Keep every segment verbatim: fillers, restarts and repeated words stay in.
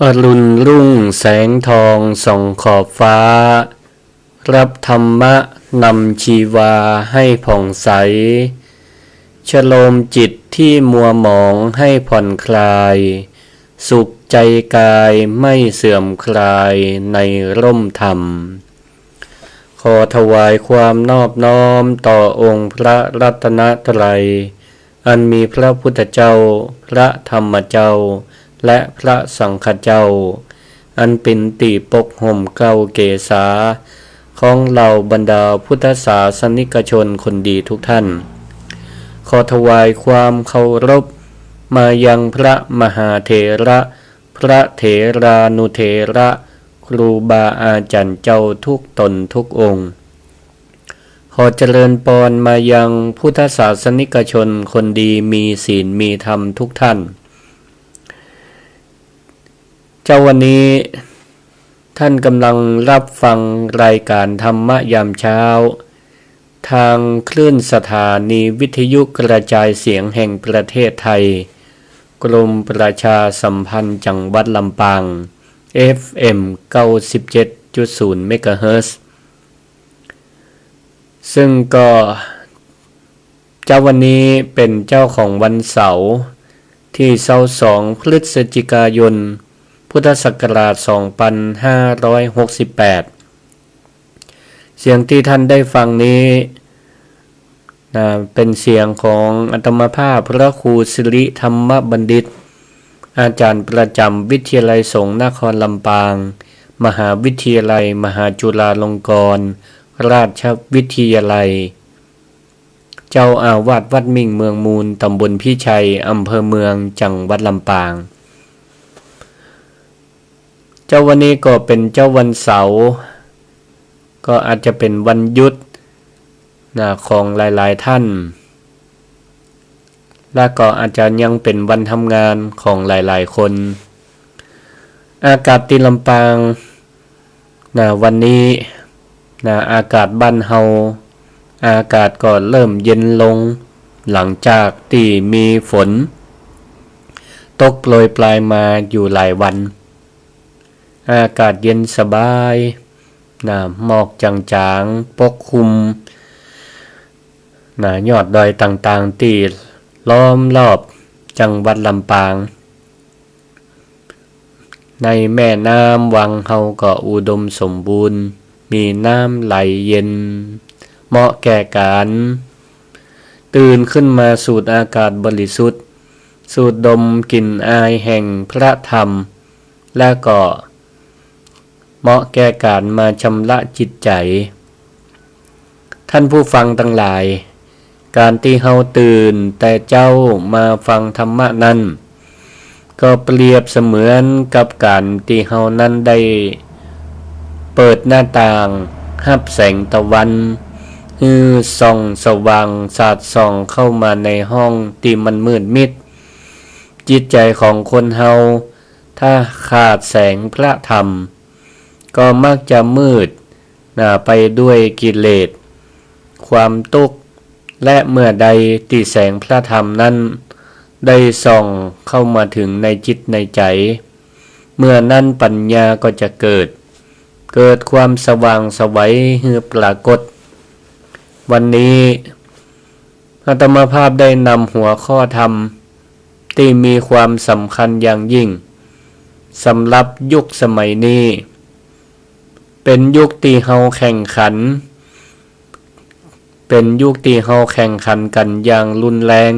อรุณรุ่งแสงทองส่องขอบฟ้า รับธรรมะนำชีวาให้ผ่องใส ชโลมจิตที่มัวหมองให้ผ่อนคลาย สุขใจกายไม่เสื่อมคลายในร่มธรรม ขอถวายความนอบน้อมต่อองค์พระรัตนตรัย อันมีพระพุทธเจ้า พระธรรมเจ้า และพระสังฆเจ้า อันเป๋นตี้ปกห่มเกล้าเกศาของเหล่าบรรดาพุทธศาสนิกชนคนดีทุกท่าน ขอถวายความเคารพมายังพระมหาเถระ พระเถรานุเถระ ครูบาอาจ๋ารย์เจ้าทุกต๋นทุกองค์ ขอเจริญปอนมายังพุทธศาสนิกชนคนดีมีศีลมีธรรมทุกท่าน เจ๊าวันนี้ท่านกำลังรับฟังรายการธรรมะยามเช้า ทางคลื่นสถานีวิทยุกระจายเสียงแห่งประเทศไทย กรมประชาสัมพันธ์จังหวัดลำปาง เอฟเอ็ม เก้าสิบเจ็ดจุดศูนย์ เมกะเฮิรตซ์ ซึ่งก็ เจ๊าวันนี้เป๋นเจ๊าของวันเสาร์ ตี้ซาวสอง พฤศจิกายน พุทธศักราช สองปันห้าร้อยหกสิบแปด เสียงตี้ท่านได้ฟังนี้ นะ เป๋นเสียงของอาตมาภาพพระครูสิริธรรมบัณฑิต อาจ๋ารย์ประจ๋ำวิทยาลัยสงฆ์นครลำปาง มหาวิทยาลัยมหาจุฬาลงกรณราชวิทยาลัย เจ้าอาวาสวัดมิ่งเมืองมูล ตำบลพิชัย อำเภอเมือง จังหวัดลำปาง เจ๊าวันนี้ก็เป๋นเจ๊าวันเสาร์ ก็อาจจะเป๋นวันหยุด นะ ของหลายๆ ท่าน และก็อาจจะยังเป๋นวันทำงานของหลายๆ คน อากาศตี้ลำปาง นะ วันนี้ นะ อากาศบ้านเฮา อากาศก็เริ่มเย็นลง หลังจากตี้มีฝนตกโปรยปรายมาอยู่หลายวัน อากาศเย็นสบาย นะ หมอกจางๆ ปกคลุม นะ ยอดดอยต่างๆ ตี้ล้อมรอบจังหวัดลำปาง ในแม่น้ำวังเฮาก็อุดมสมบูรณ์ มีน้ำไหลเย็น เหมาะแก่การตื่นขึ้นมาสูดอากาศบริสุทธิ์ สูดดมกลิ่นอายแห่งพระธรรม และก็ เหมาะแก่การมาชำระจิตใจ๋ ท่านผู้ฟังตังหลาย ก๋านตี้เฮาตื่นแต่เจ๊ามาฟังธรรมะนั้น ก็เปรียบเสมือนกับก๋านตี้เฮานั้นได้เปิดหน้าต่างฮับแสงตะวัน หื้อส่องสว่างสาดส่องเข้ามาในห้องตี้มันมืดมิด จิตใจ๋ของคนเฮา ถ้าขาดแสงพระธรรม ก็มักจะมืดหนาไปด้วยกิเลส ความตุ๊กข์ และเมื่อใดตี้แสงพระธรรมนั้นได้ส่องเข้ามาถึงในจิตในใจ๋ เมื่อนั้นปัญญาก็จะเกิด เกิดความสว่างไสวหื้อปรากฏ วันนี้ อาตมาภาพได้นำหัวข้อธรรมตี้มีความสำคัญอย่างยิ่งสำหรับยุคสมัยนี้ เป๋นยุคตี้เฮาแข่งขัน เป๋นยุคตี้เฮาแข่งขันกั๋นอย่างรุนแรง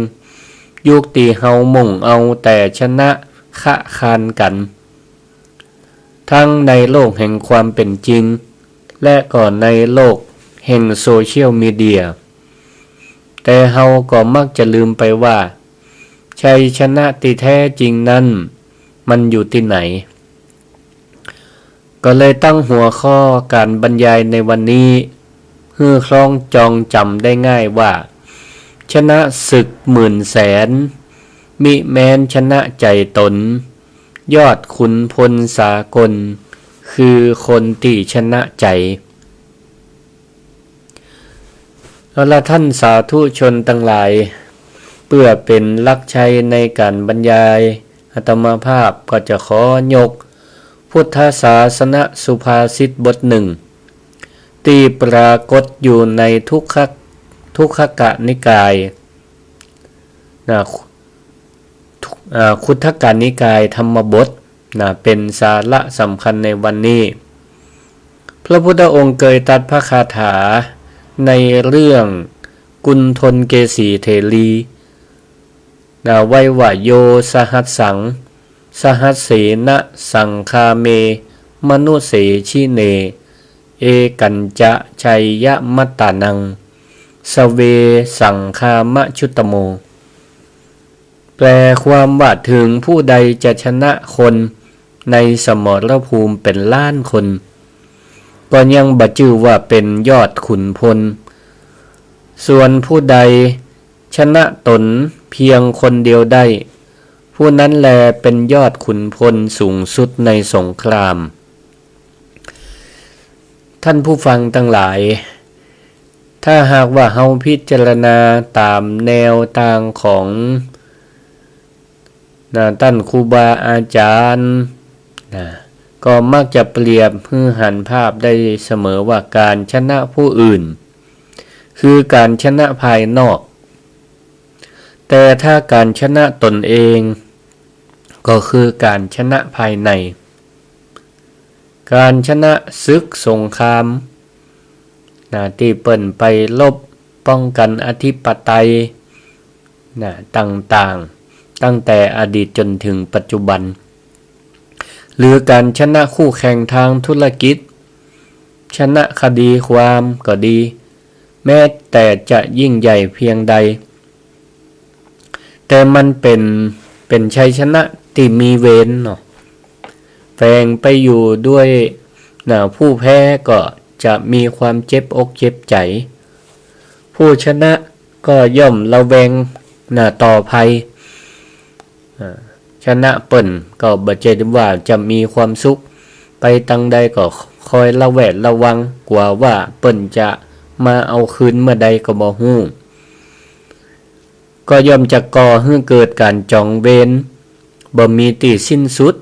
ยุคตี้เฮามุ่งเอาแต่ชนะคะคานกั๋น ทั้งในโลกแห่งความเป๋นจริง และก็ในโลกแห่งโซเชียลมีเดีย แต่เฮาก็มักจะลืมไปว่า ชัยชนะตี้แท้จริงนั้นมันอยู่ตี้ไหน ก็เลยตั้งหัวข้อก๋านบรรยายในวันนี้ หื้อคล้องจองจ๋ำได้ง่ายว่า ชนะศึกหมื่นแสน มิแม้นชนะใจ๋ตน ยอดขุนพลสากล คือคนตี้ชนะใจ๋ เอาละท่านสาธุชนตังหลาย เปื้อเป๋นหลักชัยในก๋านบรรยาย อาตมาภาพก็จะขอยกพุทธศาสนสุภาษิตบทนึ่ง ตี้ปรากฏอยู่ในทุกขะ ทุกขะนิกาย นะ ทุก อ่า คุตถกนิกายธรรมบท นะ เป๋นสาระสำคัญในวันนี้ พระพุทธองค์เกยตรัสพระคาถาในเรื่องกุณฑลเกสีเถรี นะ ไว้ว่า โยสหัสสัง สหัสเสนะ สังฆาเม มนุเสชิเน เอกัญจะ ชัยยะมัตตานัง สเวสังฆามะชุตโม แปลความว่า เถิงผู้ใดจะชนะคนในสมรภูมิเป๋นล้านคน ก็ยังบ่จื้อว่าเป๋นยอดขุนพล ส่วนผู้ใดชนะต๋นเพียงคนเดียวได้ ผู้นั้นแลเป๋นยอดขุนพลสูงสุดในสงคราม ท่านผู้ฟังตังหลาย ถ้าหากว่าเฮาพิจารณาต๋ามแนวตางของ นะ ต้านครูบาอาจ๋ารย์ นะ ก็มักจะเปรียบหื้อหันภาพได้เสมอว่าก๋านชนะผู้อื่น คือก๋านชนะภายนอก แต่ถ้าก๋านชนะต๋นเอง ก็คือก๋านชนะภายใน ก๋านชนะศึกสงคราม นะ ตี้เปิ้นไปรบป้องกันอธิปไตย นะ ต่างๆ ตั้งแต่อดีตจ๋นเถิงปัจจุบัน หรือก๋านชนะคู่แข่งตางธุรกิจ ชนะคดีความก็ดี แม้แต่จะยิ่งใหญ่เพียงใด แต่มันเป๋น เป๋นชัยชนะตี้มีเวรเนาะ แฝงไปอยู่ด้วย นะ ผู้แพ้ก็จะมีความเจ็บอกเจ็บใจ๋ ผู้ชนะก็ย่อมระแวง นะ ต่อภัย อ่า ชนะเปิ้นก็บ่ใจ้ว่าจะมีความสุข ไปตางใดก็คอยระแวดระวัง กั๋วว่าเปิ้นจะมาเอาคืนเมื่อใดก็บ่ฮู้ ก็ย่อมจะก่อหื้อเกิดก๋านจ๋องเวรบ่มีตี้สิ้นสุด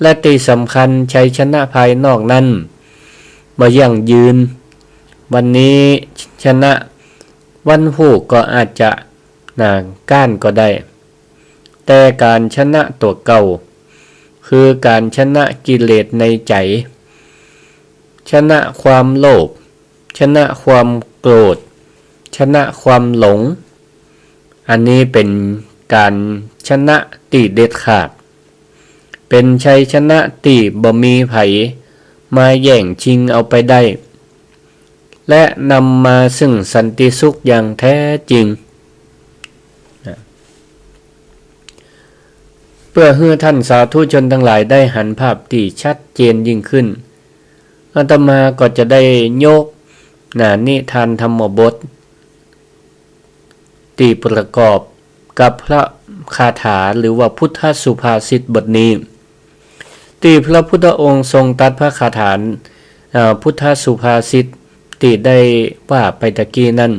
และตี้สำคัญชัยชนะภายนอกนั้นบ่ยั่งยืน วันนี้ชนะ วันพูกก็อาจจะ นะ ก๊านก็ได้ แต่ก๋านชนะตั๋วเก่า คือก๋านชนะกิเลสในใจ๋ ชนะความโลภ ชนะความโกรธ ชนะความหลง อันนี้เป๋นก๋านชนะตี้เด็ดขาด เป๋นชัยชนะตี้บ่มีใผมาแย่งชิงเอาไปได้ และนำมาซึ่งสันติสุขอย่างแท้จริง เปื้อหื้อท่านสาธุชนตังหลายได้หันภาพตี้ชัดเจนยิ่งขึ้น อาตมาก็จะได้ยก นะ นิทานธรรมบท ตี้ประกอบกับพระคาถาหรือว่าพุทธสุภาษิตบทนี้ ตี้พระพุทธองค์ทรงตรัสพระคาถา เอ่อ พุทธสุภาษิตตี้ได้ว่าไปตะกี้นั้น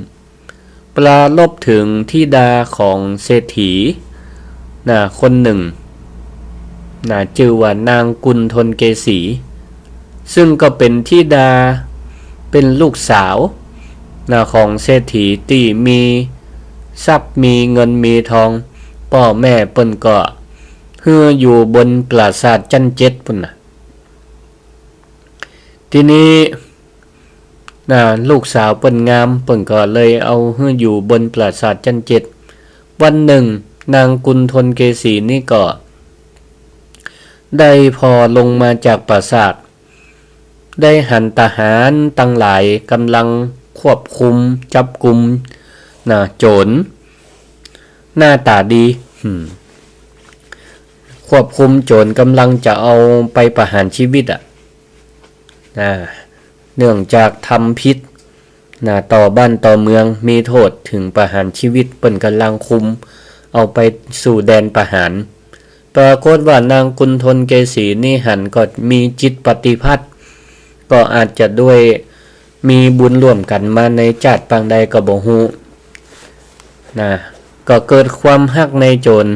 ปรารภเถิงธิดาของเศรษฐี นะ คนนึ่ง นะ จื้อว่านางกุณฑลเกสี ซึ่งก็เป๋นธิดา เป๋นลูกสาว นะ ของเศรษฐีตี้มีทรัพย์มีเงินมีทอง ป้อแม่เปิ้นก็หื้ออยู่บนปราสาทจั๊นเจ็ดปู้นนะ ทีนี้ นะ ลูกสาวเปิ้นงาม เปิ้นก็เลยเอาหื้ออยู่บนปราสาทจั๊นเจ็ด วันนึ่งนางกุณฑลเกสีนี่ก็ได้ผ่อลงมาจากปราสาท ได้หันทหารตังหลายก่ำลังควบคุมจับกุม นะ โจ๋รหน้าต๋าดี อืม ควบคุมโจ๋รก่ำลังจะเอาไปประหารชีวิตอะ นะ เนื่องจากทำผิด นะ ต่อบ้านต่อเมือง มีโต้ษเถิงประหารชีวิต เปิ้นก่ำลังคุมเอาไปสู่แดนประหาร ปรากฏว่านางกุณฑลเกสีนี่หันก็มีจิตปฏิภัท ก็อาจจะด้วยมีบุญร่วมกั๋นมาในจาติปางใดก็บ่ฮู้ นะ ก็เกิดความฮักในโจ๋ร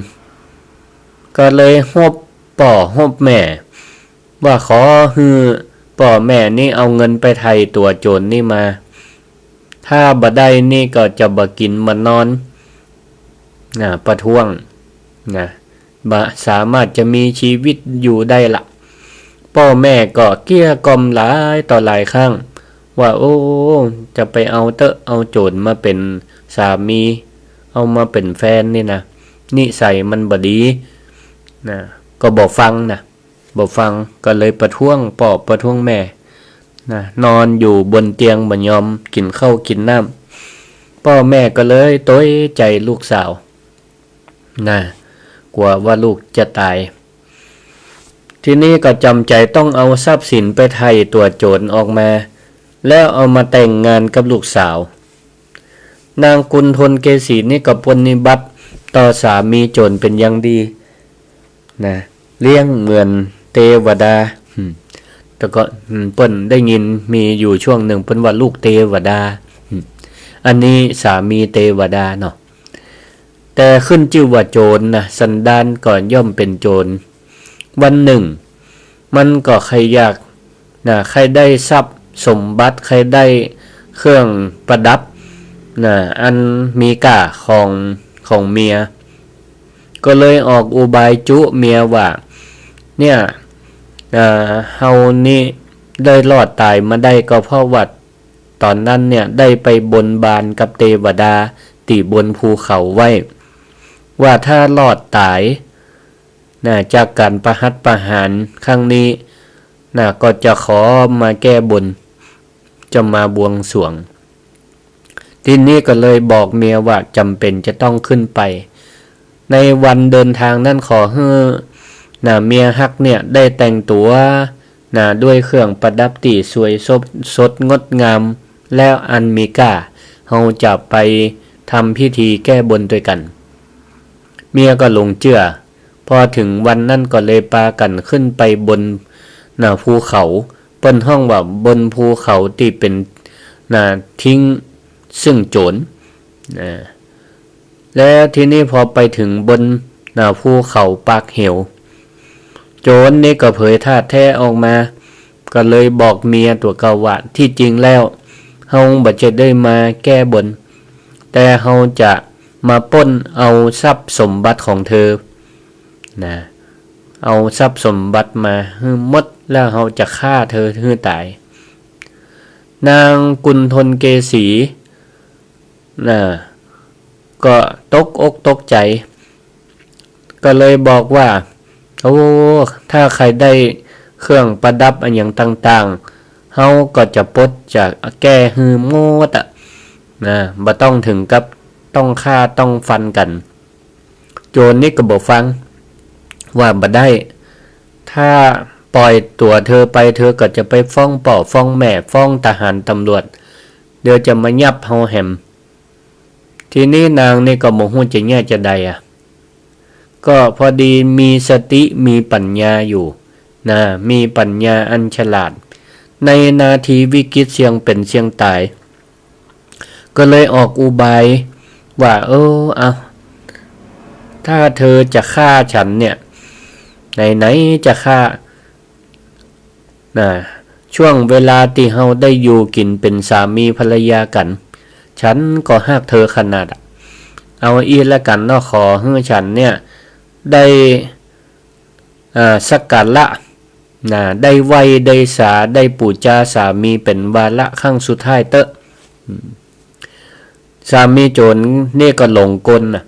ก็เลยฮบป้อฮบแม่ ว่าขอหื้อป้อแม่นี่เอาเงินไปไถ่ตั๋วโจ๋รนี่มา ถ้าบ่ได้นี่ก็จะบ่กิ๋นบ่นอน นะ ประท้วง นะ บ่สามารถจะมีชีวิตอยู่ได้ละ ป้อแม่ก็เกลี้ยกล่อมหลายต่อหลายครั้ง ว่า โอ้ จะไปเอาเต๊อะ เอาโจ๋รมาเป๋นสามี เอามาเป๋นแฟนนี่นะ นิสัยมันบ่ดี นะ ก็บ่ฟังนะ บ่ฟัง ก็เลยประท้วงป้อประท้วงแม่ นะ นอนอยู่บนเตียงบ่ยอมกิ๋นข้าวกิ๋นน้ำ ป้อแม่ก็เลยตวยใจ๋ลูกสาว นะ กั๋วว่าลูกจะต๋าย ทีนี้ก็จ๋ำใจ๋ต้องเอาทรัพย์สินไปไถ่ตั๋วโจ๋รออกมา แล้วเอามาแต่งงานกับลูกสาว นางกุณฑลเกสีนี่ก็ปรนนิบัติต่อสามีโจ๋รเป๋นอย่างดี นะ เลี้ยงเหมือนเตวดา อืม แต่ก็ อืม เปิ้นได้ยินมีอยู่ช่วงหนึ่งเปิ้นว่าลูกเตวดา อืม อันนี้สามีเตวดาเนาะ แต่ขึ้นจื้อว่าโจ๋รนะ สันดานก็ย่อมเป๋นโจ๋ร วันหนึ่ง มันก็ใค่อยาก นะ ใค่ได้ทรัพย์สมบัติ ใค่ได้เครื่องประดับ นะ อันมีก้าของ ของเมีย ก็เลยออกอุบายจุเมียว่า เนี่ย อ่า เฮานี่ได้รอดต๋ายมาได้ก็เพราะว่าต๋อนนั้นเนี่ยได้ไปบนบานกับเตวดาตี้บนภูเขาไว้ ว่าถ้ารอดต๋าย นะ จากก๋านประหัตประหารครั้งนี้ นะ ก็จะขอมาแก้บน จะมาบวงสรวง ทีนี้ก็เลยบอกเมียว่าจ๋ำเป๋นจะต้องขึ้นไป ในวันเดินทางนั้นขอหื้อ นะ เมียฮักเนี่ยได้แต่งตั๋ว นะ ด้วยเครื่องประดับตี้สวยสด สดงดงาม แล้วอันมีก้า เฮาจะไปทำพิธีแก้บนตวยกั๋น เมียก็หลงเจื้อ พอเถิงวันนั้นก็เลยปากั๋นขึ้นไปบน นะ ภูเขา เปิ้นฮ้องว่าบนภูเขาตี้เป๋น นะ ทิ้งเซิ่งโจ๋ร นะ แล้วทีนี้พอไปเถิงบน นะ ภูเขาปากเหว โจ๋รนี่ก็เผยธาตุแท้ออกมา ก็เลยบอกเมียตั๋วเก่าว่า ที่จริงแล้ว เฮาบ่ใจ้ได้มาแก้บน แต่เฮาจะมาปล้นเอาทรัพย์สมบัติของเธอ นะ เอาทรัพย์สมบัติมาหื้อหมด แล้วเฮาจะฆ่าเธอหื้อต๋าย นางกุณฑลเกสี นะ ก็ตกอกตกใจ๋ ก็เลยบอกว่า โอ้ ถ้าใค่ได้เครื่องประดับอะหยังต่างๆ เฮาก็จะปลดจะแก้หื้อหมดอะ นะ บ่ต้องเถิงกับต้องฆ่าต้องฟันกั๋น โจ๋รนี่ก็บ่ฟัง ว่าบ่ได้ ถ้าปล่อยตั๋วเธอไป เธอก็จะไปฟ้องป้อฟ้องแม่ ฟ้องทหารตำรวจ เดี๋ยวจะมายับเฮาแหม ทีนี้นางนี่ก็บ่ฮู้จะเยียะจาใดอะ ก็พอดีมีสติมีปัญญาอยู่ นะ มีปัญญาอันฉลาด ในนาทีวิกฤตเสี่ยงเป๋นเสี่ยงต๋าย ก็เลยออกอุบายว่า เออ เอา ถ้าเธอจะฆ่าฉันเนี่ย ไหนๆ จะฆ่า นะ ช่วงเวลาตี้เฮาได้อยู่กิ๋นเป๋นสามีภรรยากั๋น ฉันก็ฮักเธอขนาดอะ เอาอี้ละกั๋นเนาะ ขอหื้อฉันเนี่ย ได้ อ่า สักการะ นะ ได้ไหว้ ได้สา ได้ปู๋จาสามีเป๋นวาระครั้งสุดท้ายเต๊อะ อืม สามีโจ๋รนี่ก็หลงกลนะ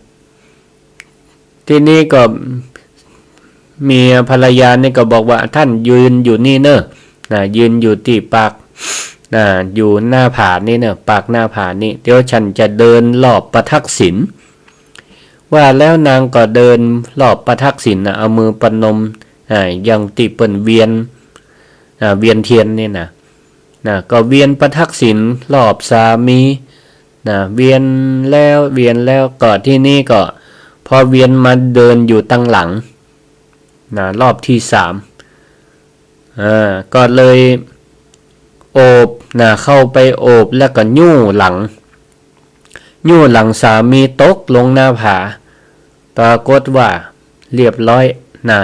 ทีนี้ก็เมียภรรยานี่ก็บอกว่า ท่านยืนอยู่นี่เน่อ นะ ยืนอยู่ตี้ปาก นะ อยู่หน้าผานี่เน่อ ปากหน้าผานี่ เดี๋ยวฉันจะเดินรอบประทักษิณ ว่าแล้วนางก็เดินรอบประทักษิณนะ เอามือประนม อ่า อย่างตี้เปิ้นเวียน อ่า เวียนเตียนนี่นะ นะ ก็เวียนประทักษิณรอบสามี นะ เวียนแล้วเวียนแล้ว ก็ทีนี้ก็พอเวียนมาเดินอยู่ตังหลัง นะ รอบที่สาม อ่า ก็เลยโอบ นะ เข้าไปโอบแล้วก็ยู้หลัง ยู้หลังสามีตกลงหน้าผา ปรากฏว่า เรียบร้อยนะ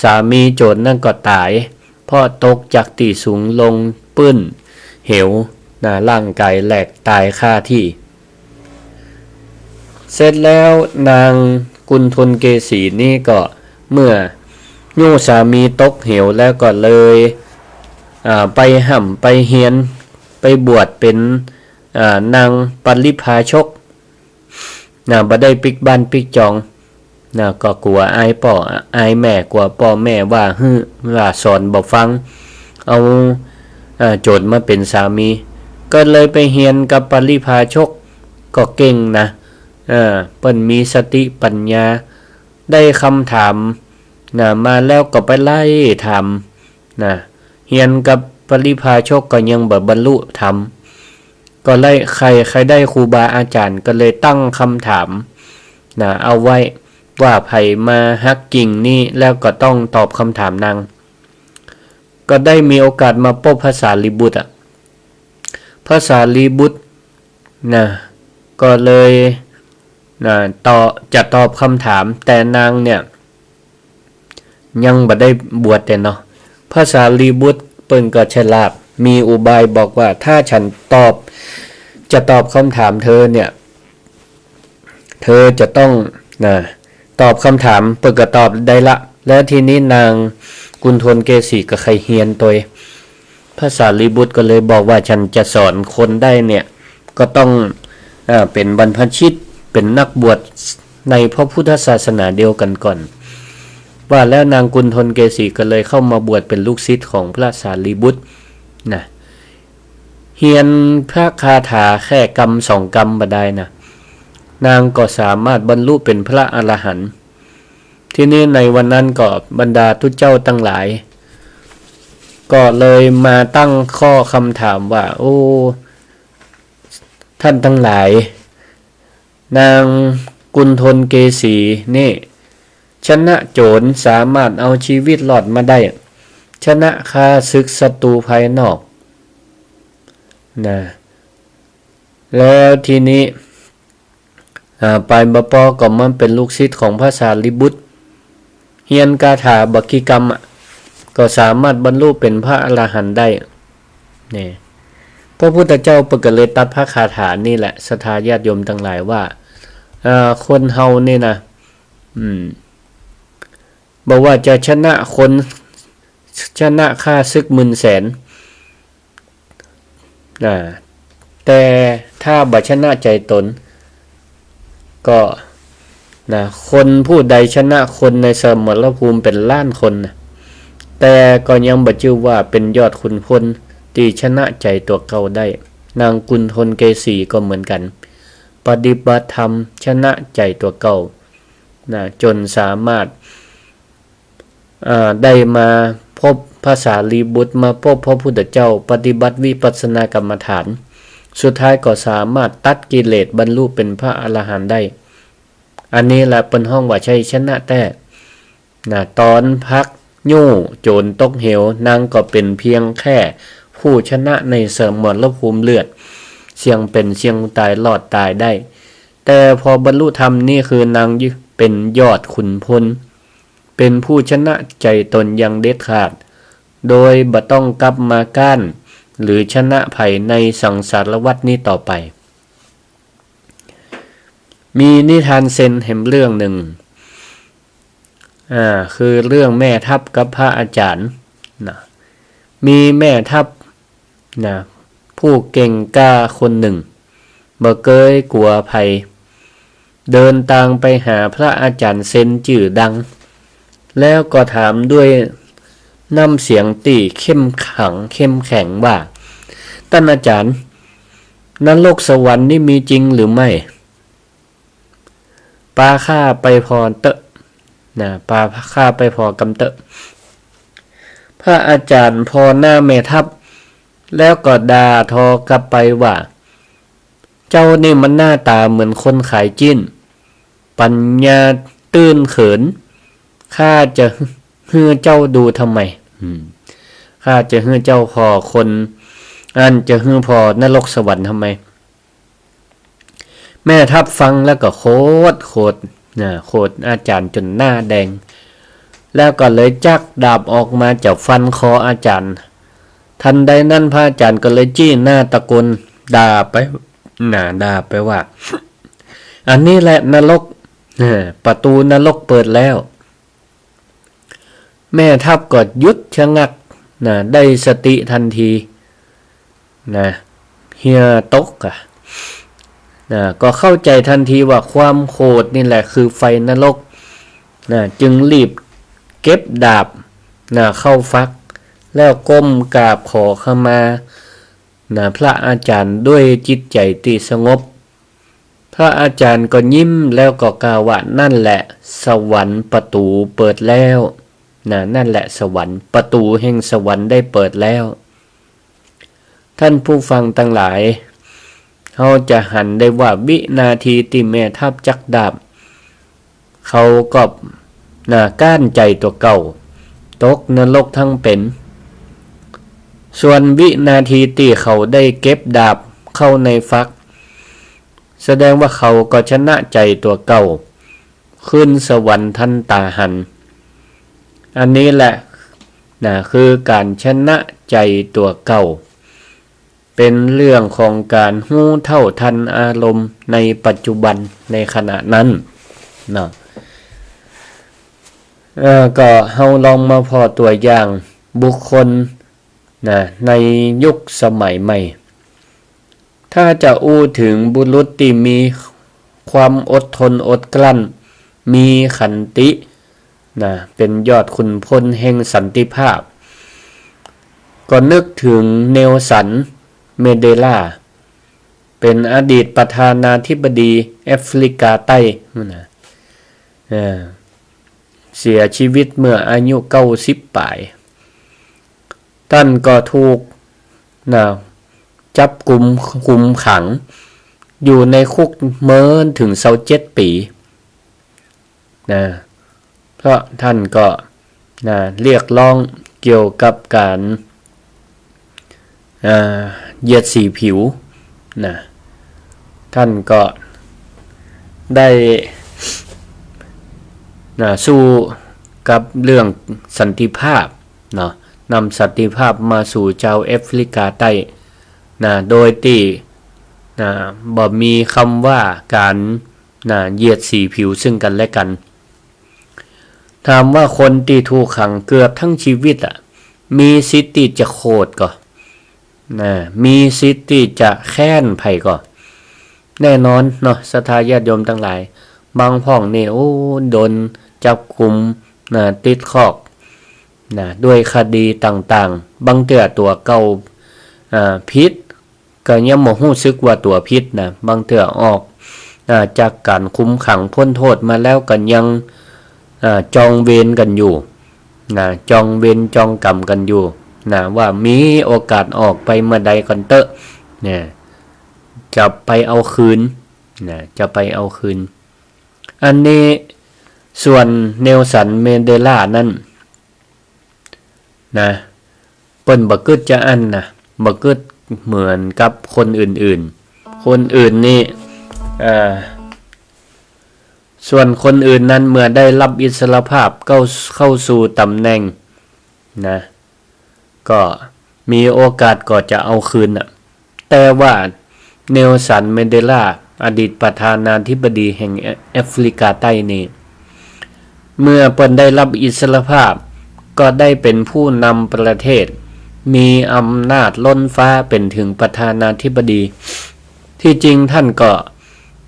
สามีโจ๋รนั่นก็ต๋าย เพราะตกจากตี้สูงลงปื้นเหวนะ ร่างก๋ายแหลกต๋ายคาตี้ เสร็จแล้วนางกุณฑลเกสีนี่ก็เมื่อฮู้สามีตกเหวแล้วก็เลย อ่า ไปฮ่ำไปเฮียน ไปบวชเป๋น อ่า นางปริพาชก นะ บ่ได้ปิ๊กบ้านปิ๊กจอง นะ ก็กั๋วอายป้ออายแม่ กั๋วป้อแม่ว่าหื้อ ว่าสอนบ่ฟัง เอา อ่า โจ๋รมาเป๋นสามี ก็เลยไปเฮียนกับปริพาชก ก็เก่งนะ เออ เปิ้นมีสติปัญญา ได้กำถาม นะ มาแล้วก็ไปไล่ถาม นะ เฮียนกับปริพาชกก็ยังบ่บรรลุธรรม ก็เลยใค่ ใค่ได้ครูบาอาจ๋ารย์ก็เลยตั้งกำถาม นะ เอาไว้ว่าใผมาฮักจริงนี้แล้วก็ต้องตอบกำถามนาง ก็ได้มีโอกาสมาปบพระสารีบุตรอะ พระสารีบุตร นะ ก็เลย นะ ตอบ จะตอบกำถาม แต่นางเนี่ย ยังบ่ได้บวชแต่เนาะ พระสารีบุตรเปิ้นก็ฉลาด มีอุบายบอกว่า ถ้าฉันตอบ จะตอบกำถามเธอเนี่ย เธอจะต้อง นะ ตอบกำถาม เปิ้นก็ตอบได้ละ แล้วทีนี้นางกุณฑลเกสีก็ใค่เฮียนตวย พระสารีบุตรก็เลยบอกว่า ฉันจะสอนคนได้เนี่ย ก็ต้อง อ่า เป๋นบรรพชิต เป๋นนักบวชในพระพุทธศาสนาเดียวกั๋นก่อน ว่าแล้วนางกุณฑลเกสีก็เลยเข้ามาบวชเป๋นลูกศิษย์ของพระสารีบุตร นะ เฮียนพระคาถาแค่กำสองกำบ่ดายนะ นางก็สามารถบรรลุเป๋นพระอรหันต์ ทีนี้ในวันนั้นก็บรรดาตุ๊เจ้าตังหลาย ก็เลยมาตั้งข้อกำถามว่า โอ้ ต้านตังหลาย นางกุณฑลเกสีนี่ ชนะโจ๋ร สามารถเอาจีวิตรอดมาได้ ชนะข้าศึกศัตรูภายนอก นะ แล้วทีนี้ อ่า ไปบ่ปอก็มาเป๋นลูกศิษย์ของพระสารีบุตร เฮียนคาถาบ่กี่กำอะ ก็สามารถบรรลุเป๋นพระอรหันต์ได้ นี่ พระพุทธเจ้าเปิ้นก็เลยตรัสพระคาถานี่แหละ ศรัทธาญาติโยมตังหลายว่า อ่า คนเฮานี่นะ อืม บ่ว่าจะชนะคน ชนะข้าศึกหมื่นแสน อ่า แต่ถ้าบ่ชนะใจ๋ต๋น ก็ นะ คนผู้ใดชนะคนในสมรภูมิเป๋นล้านคนนะ แต่ก็ยังบ่จื้อว่าเป๋นยอดขุนพลตี้ชนะใจ๋ตั๋วเก่าได้ นางกุณฑลเกสีก็เหมือนกั๋น ปฏิบัติธรรมชนะใจ๋ตั๋วเก่า นะ จ๋นสามารถ อ่า ได้มาปบพระสารีบุตร มาปบพระพุทธเจ้า ปฏิบัติวิปัสสนากรรมฐาน สุดท้ายก็สามารถตัดกิเลสบรรลุเป๋นพระอรหันต์ได้ อันนี้แหละเปิ้นฮ้องว่าชัยชนะแต๊ นะ ต๋อนพักยู้โจ๋รตกเหว นางก็เป๋นเพียงแค่ผู้ชนะในสมรภูมิเลือด เสี่ยงเป๋นเสี่ยงต๋ายรอดต๋ายได้ แต่พอบรรลุธรรมนี่คือนางเป๋นยอดขุนพล เป๋นผู้ชนะใจ๋ต๋นอย่างเด็ดขาด โดยบ่ต้องกลับมาก๊าน หรือชนะใผในสังสารวัฏนี้ต่อไป มีนิทานเซนแหมเรื่องนึ่ง อ่า คือเรื่องแม่ทัพกับพระอาจ๋ารย์ นะ มีแม่ทัพ นะ ผู้เก่งกล้าคนนึ่ง บ่เกยกั๋วใผ เดินตางไปหาพระอาจ๋ารย์เซนจื้อดัง แล้วก็ถามด้วยน้ำเสียงตี้เข้มขัง เข้มแข็งว่า ต้านอาจ๋ารย์ นรกสวรรค์นี่มีจริงหรือไม่ ปาข้าไปผ่อเต๊อะ นะ ปาข้าไปผ่อกำเต๊อะ พระอาจ๋ารย์ผ่อหน้าแม่ทัพ แล้วก็ด่าทอกลับไปว่า เจ้านี่มันหน้าต๋าเหมือนคนขายจิ๊น ปั๋ญญาตื้นเขิน ข้าจะหื้อเจ้าดูทำไม อืม ข้าจะหื้อเจ้าผ่อคน อันจะหื้อผ่อนรกสวรรค์ทำไม แม่ทัพฟังแล้วก็โขดโขด นะ โขดอาจ๋ารย์จ๋นหน้าแดง แล้วก็เลยจักดาบออกมาจะฟันคออาจ๋ารย์ ทันใดนั้นพระอาจ๋ารย์ก็เลยจี้หน้าตะโกนด่าไป นะ ด่าไปว่า "อันนี้แหละนรก นะ ประตูนรกเปิดแล้ว" แม่ทัพก็หยุดชะงัก นะ ได้สติทันที นะ เหี่ยตกอะ นะ ก็เข้าใจ๋ทันทีว่าความโขดนี่แหละคือไฟนรก นะ จึงรีบเก็บดาบ นะ เข้าฝัก แล้วก้มกราบขอขมา นะ พระอาจ๋ารย์ด้วยจิตใจ๋ตี้สงบ พระอาจ๋ารย์ก็ยิ้มแล้วก็กล่าวว่า "นั่นแหละสวรรค์ประตูเปิดแล้ว" นะ "นั่นแหละสวรรค์ ประตูแห่งสวรรค์ได้เปิดแล้ว" ท่านผู้ฟังตังหลาย เฮาจะหันได้ว่าวินาทีตี้แม่ทัพจักดาบ เขาก็ นะ ก้านใจ๋ตั๋วเก่า ตกนรกทั้งเป๋น ส่วนวินาทีตี้เขาได้เก็บดาบเข้าในฝัก แสดงว่าเขาก็ชนะใจ๋ตั๋วเก่า ขึ้นสวรรค์ทันต๋าหัน อันนี้แหละ นะ คือก๋านชนะใจ๋ตั๋วเก่า เป๋นเรื่องของก๋านฮู้เท่าทันอารมณ์ในปัจจุบันในขณะนั้นเนาะ เอ่อ ก็เฮาลองมาผ่อตั๋วอย่างบุคคล นะ ในยุคสมัยใหม่ ถ้าจะอู้เถิงบุรุษตี้มีความอดทนอดกลั้น มีขันติ นะ เป๋นยอดขุนพลแห่งสันติภาพ ก็นึกเถิงเนลสัน เมนเดลา เป๋นอดีตประธานาธิบดีแอฟริกาใต้นะ เอ่อ เสียชีวิตเมื่ออายุเก้าสิบป๋าย ต้านก็ถูก นะ จับกุม คุมขัง อยู่ในคุกเมินเถิงซาวเจ็ดปี๋ นะ เพราะต้านก็ นะ เรียกร้องเกี่ยวกับก๋าน อ่า เหยียดสีผิว นะ ต้านก็ได้ นะ สู้กับเรื่องสันติภาพเนาะ นำสันติภาพมาสู่จาวแอฟริกาใต้ นะ โดยตี้ นะ บ่มีกำว่าก๋าน นะ เหยียดสีผิวซึ่งกั๋นและกั๋น ถามว่าคนตี้ถูกขังเกือบตึงชีวิตอะ มีสิทธิ์ตี้จะโขดก่อ นะ มีสิทธิ์ตี้จะแค้นใผก่อ แน่นอนเนาะ ศรัทธาญาติโยมตังหลาย บางพ่องนี่ โอ้ โดนจับกุม นะ ติดคอก นะ ด้วยคดีต่างๆ บางเตื้อตั๋วเก่า อ่า ผิด ก็ยังบ่ฮู้สึกว่าตั๋วผิดนะ บางเตื้อออก อ่า จากก๋านคุมขังป๊นโต้ษมาแล้วก็ยัง อ่า จองเวรกั๋นอยู่ นะ จองเวรจองก๋รรมกั๋นอยู่ นะ ว่ามีโอกาสออกไปเมื่อใดก่อนเต๊อะ นะ จะไปเอาคืน นะ จะไปเอาคืน อันนี้ ส่วนเนลสัน เมนเดลานั้น นะ เปิ้นบ่กึ๊ดจาอั้นนะ บ่กึ๊ดเหมือนกับคนอื่นๆ คนอื่นนี่ เอ่อ ส่วนคนอื่นนั้นเมื่อได้ฮับอิสรภาพ เข้า เข้าสู่ต๋ำแหน่งนะ ก็มีโอกาสก็จะเอาคืนน่ะ แต่ว่าเนลสัน เมนเดลา อดีตประธานาธิบดีแห่งแอ แอฟริกาใต้นี่ เมื่อเปิ้นได้ฮับอิสรภาพ ก็ได้เป๋นผู้นำประเทศ มีอำนาจล้นฟ้าเป๋นเถิงประธานาธิบดี ตี้จริงต้านก็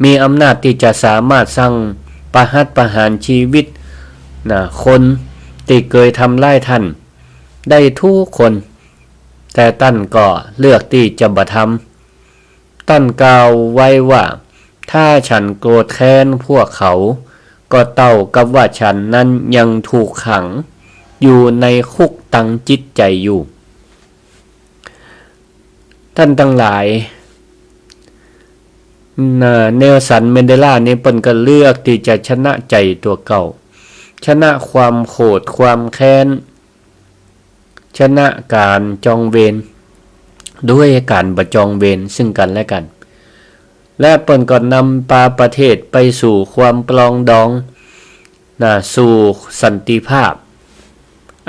มีอำนาจตี้จะสามารถสั่งประหัตประหารชีวิต นะ คนตี้เกยทำร้ายต้านได้กู้คน แต่ต้านก็เลือกตี้จะบ่ทำ ต้านกล่าวไว้ว่า ถ้าฉันโกรธแค้นพวกเขา ก็เต้ากับว่าฉันนั้นยังถูกขังอยู่ในคุกตางจิตใจ๋อยู่ ต้านตังหลาย นะ เนลสัน เมนเดลานี่เปิ้นก็เลือกตี้จะชนะใจ๋ตั๋วเก่า ชนะความโขด ความแค้น ชนะก๋านจองเวร ด้วยก๋านบ่จองเวรซึ่งกั๋นและกั๋น และเปิ้นก็นำปาประเทศไปสู่ความปรองดอง นะ สู่สันติภาพ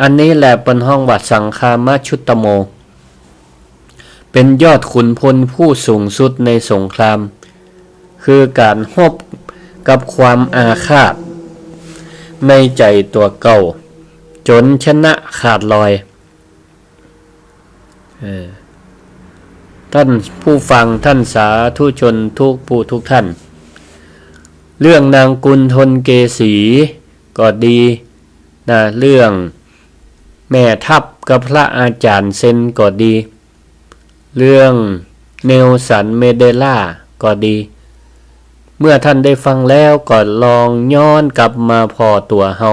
อันนี้แหละเปิ้นฮ้องว่าสังคามชุตตโม เป๋นยอดขุนพลผู้สูงสุดในสงคราม คือก๋านฮบกับความอาฆาตในใจ๋ตั๋วเก่า จ๋นชนะขาดลอย เออ ต้านผู้ฟัง ต้านสาธุชนกู้ผู้กู้ต้าน เรื่องนางกุณฑลเกสีก็ดี นะ เรื่องแม่ทัพกับพระอาจ๋ารย์เซนก็ดี เรื่องเนลสันเมเดลาก็ดี เมื่อต้านได้ฟังแล้วก็ลองย้อนกลับมาผ่อตั๋วเฮา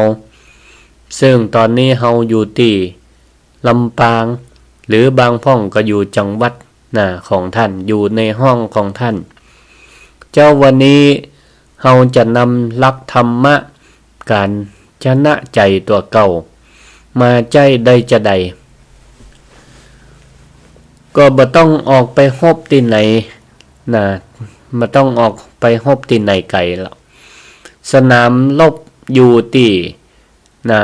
ซึ่งต๋อนนี้เฮาอยู่ตี้ลำปาง หรือบางพ่องก็อยู่จังหวัด นะ ของต้าน อยู่ในห้องของต้าน เจ๊าวันนี้เฮาจะนำหลักธรรมะก๋านชนะใจ๋ตั๋วเก่า มาใจ๊ได้จาใด ก็บ่ต้องออกไปฮบตี้ไหน นะ บ่ต้องออกไปฮบตี้ไหนไก๋หรอก สนามรบอยู่ตี้ นะ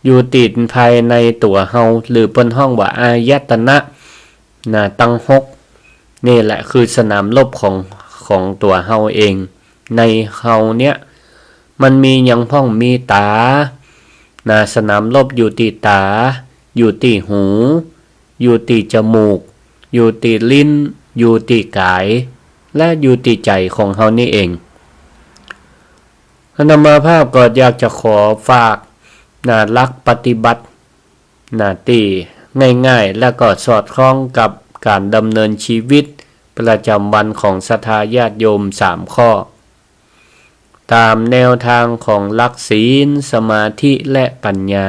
อยู่ตี้ภายในตั๋วเฮา หรือเปิ้นฮ้องว่าอายตนะ นะ ตังหก นี่แหละคือสนามรบของ ของตั๋วเฮาเอง ในเฮาเนี่ย มันมีหยังพ่อง มีต๋า นะ สนามรบอยู่ตี้ต๋า อยู่ตี้หู อยู่ตี้จมูก อยู่ตี้ลิ้น อยู่ตี้ก๋าย และอยู่ตี้ใจ๋ของเฮานี่เอง อาตมาภาพก็อยากจะขอฝาก นะ หลักปฏิบัติ นะ ตี้ง่ายๆ และก็สอดคล้องกับก๋านดำเนินชีวิตประจ๋ำวันของศรัทธาญาติโยมสามข้อ ต๋ามแนวตางของหลักศีล สมาธิ และปัญญา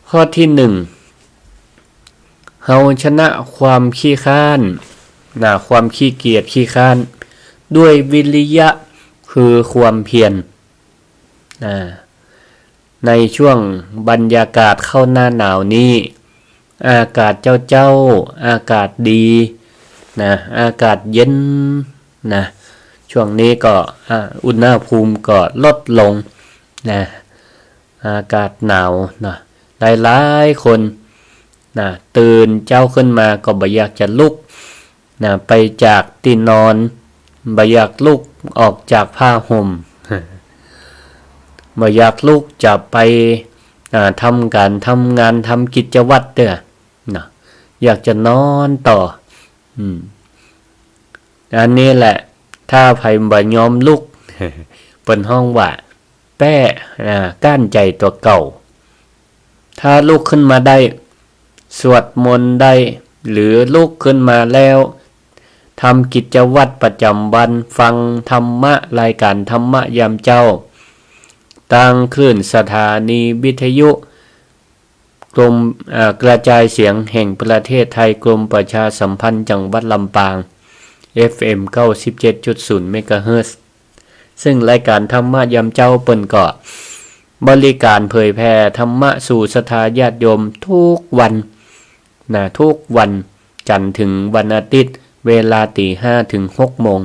ข้อตี้หนึ่ง เฮาชนะความขี้คร้าน นะ ความขี้เกียจขี้คร้าน ด้วยวิริยะ คือความเพียร นะ ในช่วงบรรยากาศเข้าหน้าหนาวนี้ อากาศเจ๊าๆ อากาศดี นะ อากาศเย็น นะ ช่วงนี้ก็ อ่า อุณหภูมิก็ลดลง นะ อากาศหนาวเนาะ หลายๆ คน นะ ตื่นเจ๊าขึ้นมาก็บ่อยากจะลุก นะ ไปจากตี้นอน บ่อยากลุกออกจากผ้าห่ม บ่อยากลุกจะไป อ่า ทำก๋านทำงาน ทำกิจวัตรเตื้อ นะ อยากจะนอนต่อ อืม อันนี้แหละ ถ้าใผบ่ยอมลุก เปิ้นฮ้องว่า แป๊ อ่า ก้านใจ๋ตั๋วเก่า ถ้าลุกขึ้นมาได้ สวดมนต์ได้ หรือลุกขึ้นมาแล้ว ทำกิจวัตรประจ๋ำวัน ฟังธรรมะ รายการธรรมะยามเจ๊า ตางคลื่นสถานีวิทยุ กรม อ่า กระจายเสียงแห่งประเทศไทย กรมประชาสัมพันธ์จังหวัดลำปาง เอฟเอ็ม เก้าสิบเจ็ดจุดศูนย์ เมกะเฮิรตซ์ ซึ่งรายการธรรมะยามเจ๊าเปิ้นก็บริการเผยแผ่ธรรมะสู่ศรัทธาญาติโยมทุกวัน นะ ทุกวันจันทร์ถึงวันอาทิตย์ เวลาตีห้าถึงหกโมง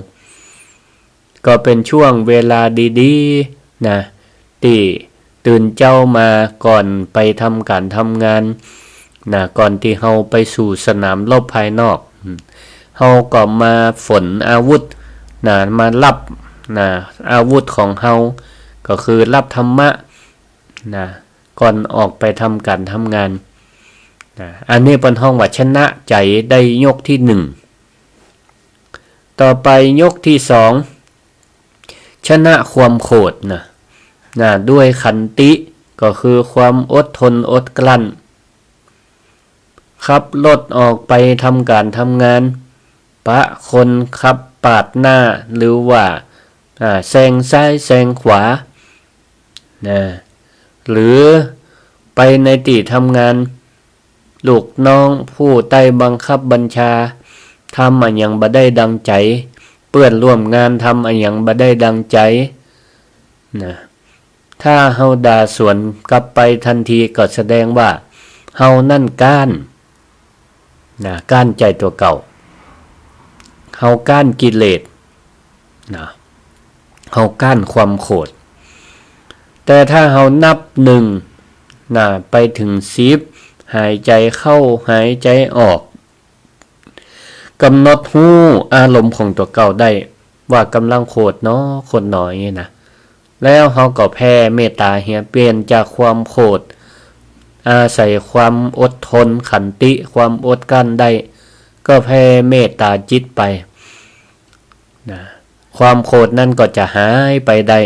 ก็เป๋นช่วงเวลาดีๆ นะ ตี้ตื่นเจ๊ามาก่อนไปทำก๋านทำงาน นะ ก่อนตี้เฮาไปสู่สนามรบภายนอก อืม เฮาก็มาฝนอาวุธ นะ มาฮับ นะ อาวุธของเฮา ก็คือฮับธรรมะ นะ ก่อนออกไปทำก๋านทำงาน นะ อันนี้เปิ้นฮ้องว่าชนะใจ๋ได้ยกตี้หนึ่ง ต่อไปยกตี้สอง ชนะความโขดนะ นะ ด้วยขันติ ก็คือความอดทนอดกลั้น ขับรถออกไปทำก๋านทำงาน ปะคนขับปาดหน้า หรือว่า อ่า แซงซ้ายแซงขวา นะ หรือไปในตี้ทำงาน ลูกน้องผู้ใต้บังคับบัญชา ทำอะหยังบ่ได้ดังใจ๋ เปื้อนร่วมงานทำอะหยังบ่ได้ดังใจ๋ นะ ถ้าเฮาด่าสวนกลับไปตันทีก็แสดงว่าเฮานั่นก๊าน นะ ก๊านใจ๋ตั๋วเก่า เฮาก๊านกิเลสนะ เฮาก๊านความโขด แต่ถ้าเฮานับนึ่งนะ ไปเถิงสิบ หายใจ๋เข้า หายใจ๋ออก ก๋ำหนดฮู้อารมณ์ของตั๋วเก่าได้ ว่าก่ำลังโขดหนอ โขดหนอ อย่างนี้นะ แล้วเฮาก็แผ่เมตต๋าเหีย เปลี่ยนจากความโขด อาศัยความอดทน ขันติ ความอดกลั้นได้ ก็แผ่เมตต๋าจิตไปนะ ความโขดนั้นก็จะหายไปได้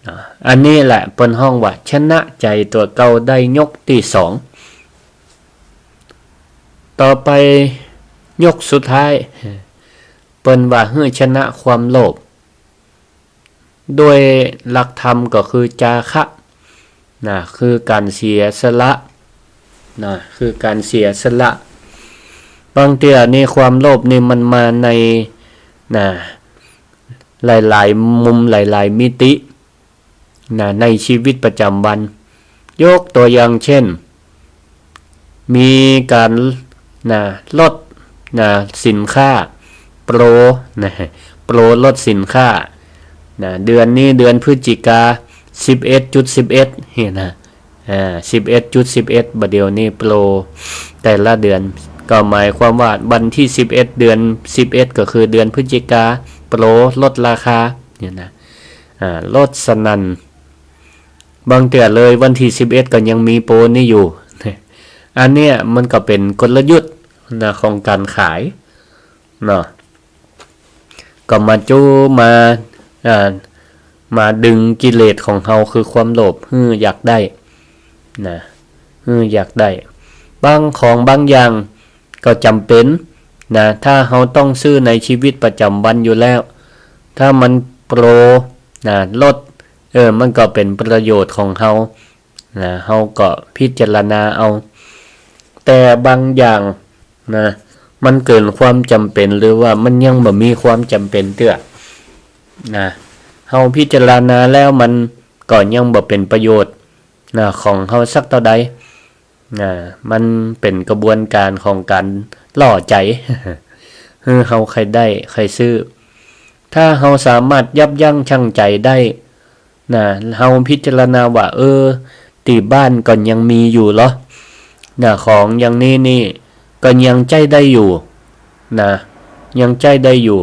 นะ อันนี้แหละเปิ้นฮ้องว่าชนะใจ๋ตั๋วเก่าได้ยกตี้สอง ต่อไปยกสุดท้าย เปิ้นว่าหื้อชนะความโลภ ด้วยหลักธรรมก็คือจาคะนะ คือก๋านเสียสละนะ คือก๋านเสียสละ บางเตื้อนี่ความโลภนี่มันมาในนะ หลายๆ มุม หลายๆ มิตินะ ในชีวิตประจ๋ำวัน ยกตั๋วอย่างเช่น มีก๋านนะ ลดนะ สินค้า โปรนะ โปรลดสินค้านะ เดือนนี้เดือนพฤศจิกา สิบเอ็ดจุดสิบเอ็ด นี่นะ อ่า สิบเอ็ดจุดสิบเอ็ด บ่าเดี่ยวนี้โปรแต่ละเดือน ก็หมายความว่าวันตี้สิบเอ็ด เดือนสิบเอ็ด ก็คือเดือนพฤศจิกา โปรลดราคา นี่นะ อ่า ลดสนั่น บางเตื้อเลยวันตี้สิบเอ็ด ก็ยังมีโปรนี้อยู่ อันเนี้ยมันก็เป๋นกลยุทธ์นะ ของก๋านขายเนาะ ก็มาจู้มา อ่า มาดึงกิเลสของเฮาคือความโลภ หื้ออยากได้นะ หื้ออยากได้ บางของบางอย่างก็จ๋ำเป๋นนะ ถ้าเฮาต้องซื้อในชีวิตประจ๋ำวันอยู่แล้ว ถ้ามันโปรนะ ลด เออ มันก็เป๋นประโยชน์ของเฮานะ เฮาก็พิจารณาเอา แต่บางอย่างนะ มันเกินความจ๋ำเป๋น หรือว่ามันยังบ่มีความจ๋ำเป๋นเตื้อนะ เฮาพิจารณาแล้วมันก็ยังบ่เป๋นประโยชน์นะ ของเฮาสักเต้าใด อ่า มันเป๋นกระบวนก๋านของก๋านล่อใจ๋ หื้อเฮาใค่ได้ใค่ซื้อ ถ้าเฮาสามารถยับยั้งชั่งใจ๋ได้นะ เฮาพิจารณาว่า เออ ตี้บ้านก็ยังมีอยู่เหรอนะ ของอย่างนี้นี่ก็ยังใจ๊ได้อยู่นะ ยังใจ๊ได้อยู่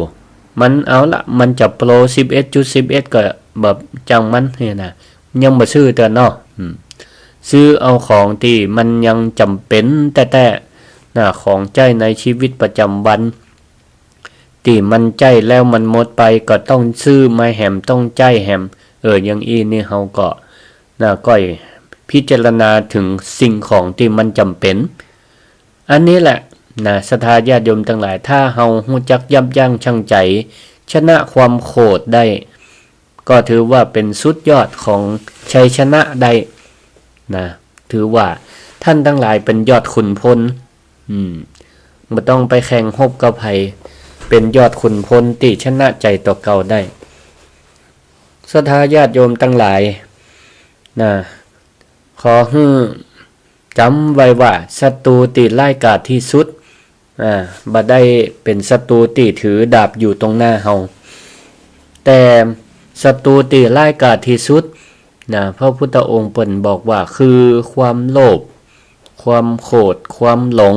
มันเอาละ มันจะโปร สิบเอ็ดจุดสิบเอ็ด ก็บ่จ่างมันนี่นะ ยังบ่ซื้อเตื้อเนาะ อืม ซื้อเอาของตี้มันยังจ๋ำเป๋นแต๊ๆ นะ ของใจ๊ในชีวิตประจ๋ำวัน ตี้มันใจ๊แล้วมันหมดไป ก็ต้องซื้อมาแหม ต้องใจ๊แหม เออ อย่างอี้นี่เฮาก็นะ ก้อยพิจารณาเถิงสิ่งของตี้มันจ๋ำเป๋น อันนี้แหละนะ ศรัทธาญาติโยมตังหลาย ถ้าเฮาฮู้จักยับยั้งชั่งใจ๋ ชนะความโขดได้ ก็ถือว่าเป๋นสุดยอดของชัยชนะได้นะ ถือว่าต้านตังหลายเป๋นยอดขุนพล อืม บ่ต้องไปแข่งฮบกับใผ เป๋นยอดขุนพลตี้ชนะใจ๋ตั๋วเก่าได้ ศรัทธาญาติโยมตังหลายนะ ขอหื้อจ๋ำไว้ว่า ศัตรูตี้ร้ายกาจตี้สุด อ่า บ่ได้เป๋นศัตรูตี้ถือดาบอยู่ตรงหน้าเฮา แต่ศัตรูตี้ร้ายกาจตี้สุดนะ พระพุทธองค์เปิ้นบอกว่า คือความโลภ ความโขด ความหลง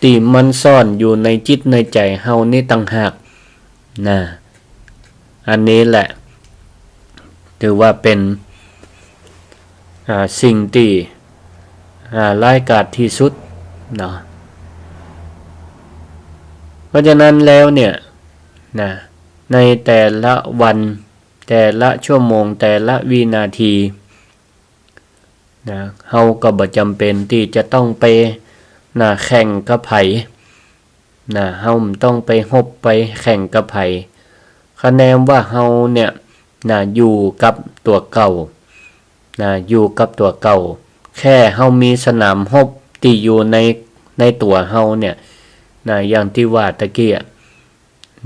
ตี้มันซ่อนอยู่ในจิตในใจ๋เฮานี้ต่างหากนะ อันนี้แหละ ถือว่าเป๋น อ่า สิ่งตี้ อ่า ร้ายกาจตี้สุดเนาะ เพราะฉะนั้นแล้วเนี่ยนะ ในแต่ละวัน แต่ละชั่วโมง แต่ละวินาทีนะ เฮาก็บ่จ๋ำเป๋นตี้จะต้องไปนะ แข่งกับใผนะ เฮาบ่ต้องไปฮบไปแข่งกับใผ คะแนนว่าเฮาเนี่ยนะ อยู่กับตั๋วเก่านะ อยู่กับตั๋วเก่า แค่เฮามีสนามฮบตี้อยู่ใน ในตั๋วเฮาเนี่ยนะ อย่างตี้ว่าตะกี้อะ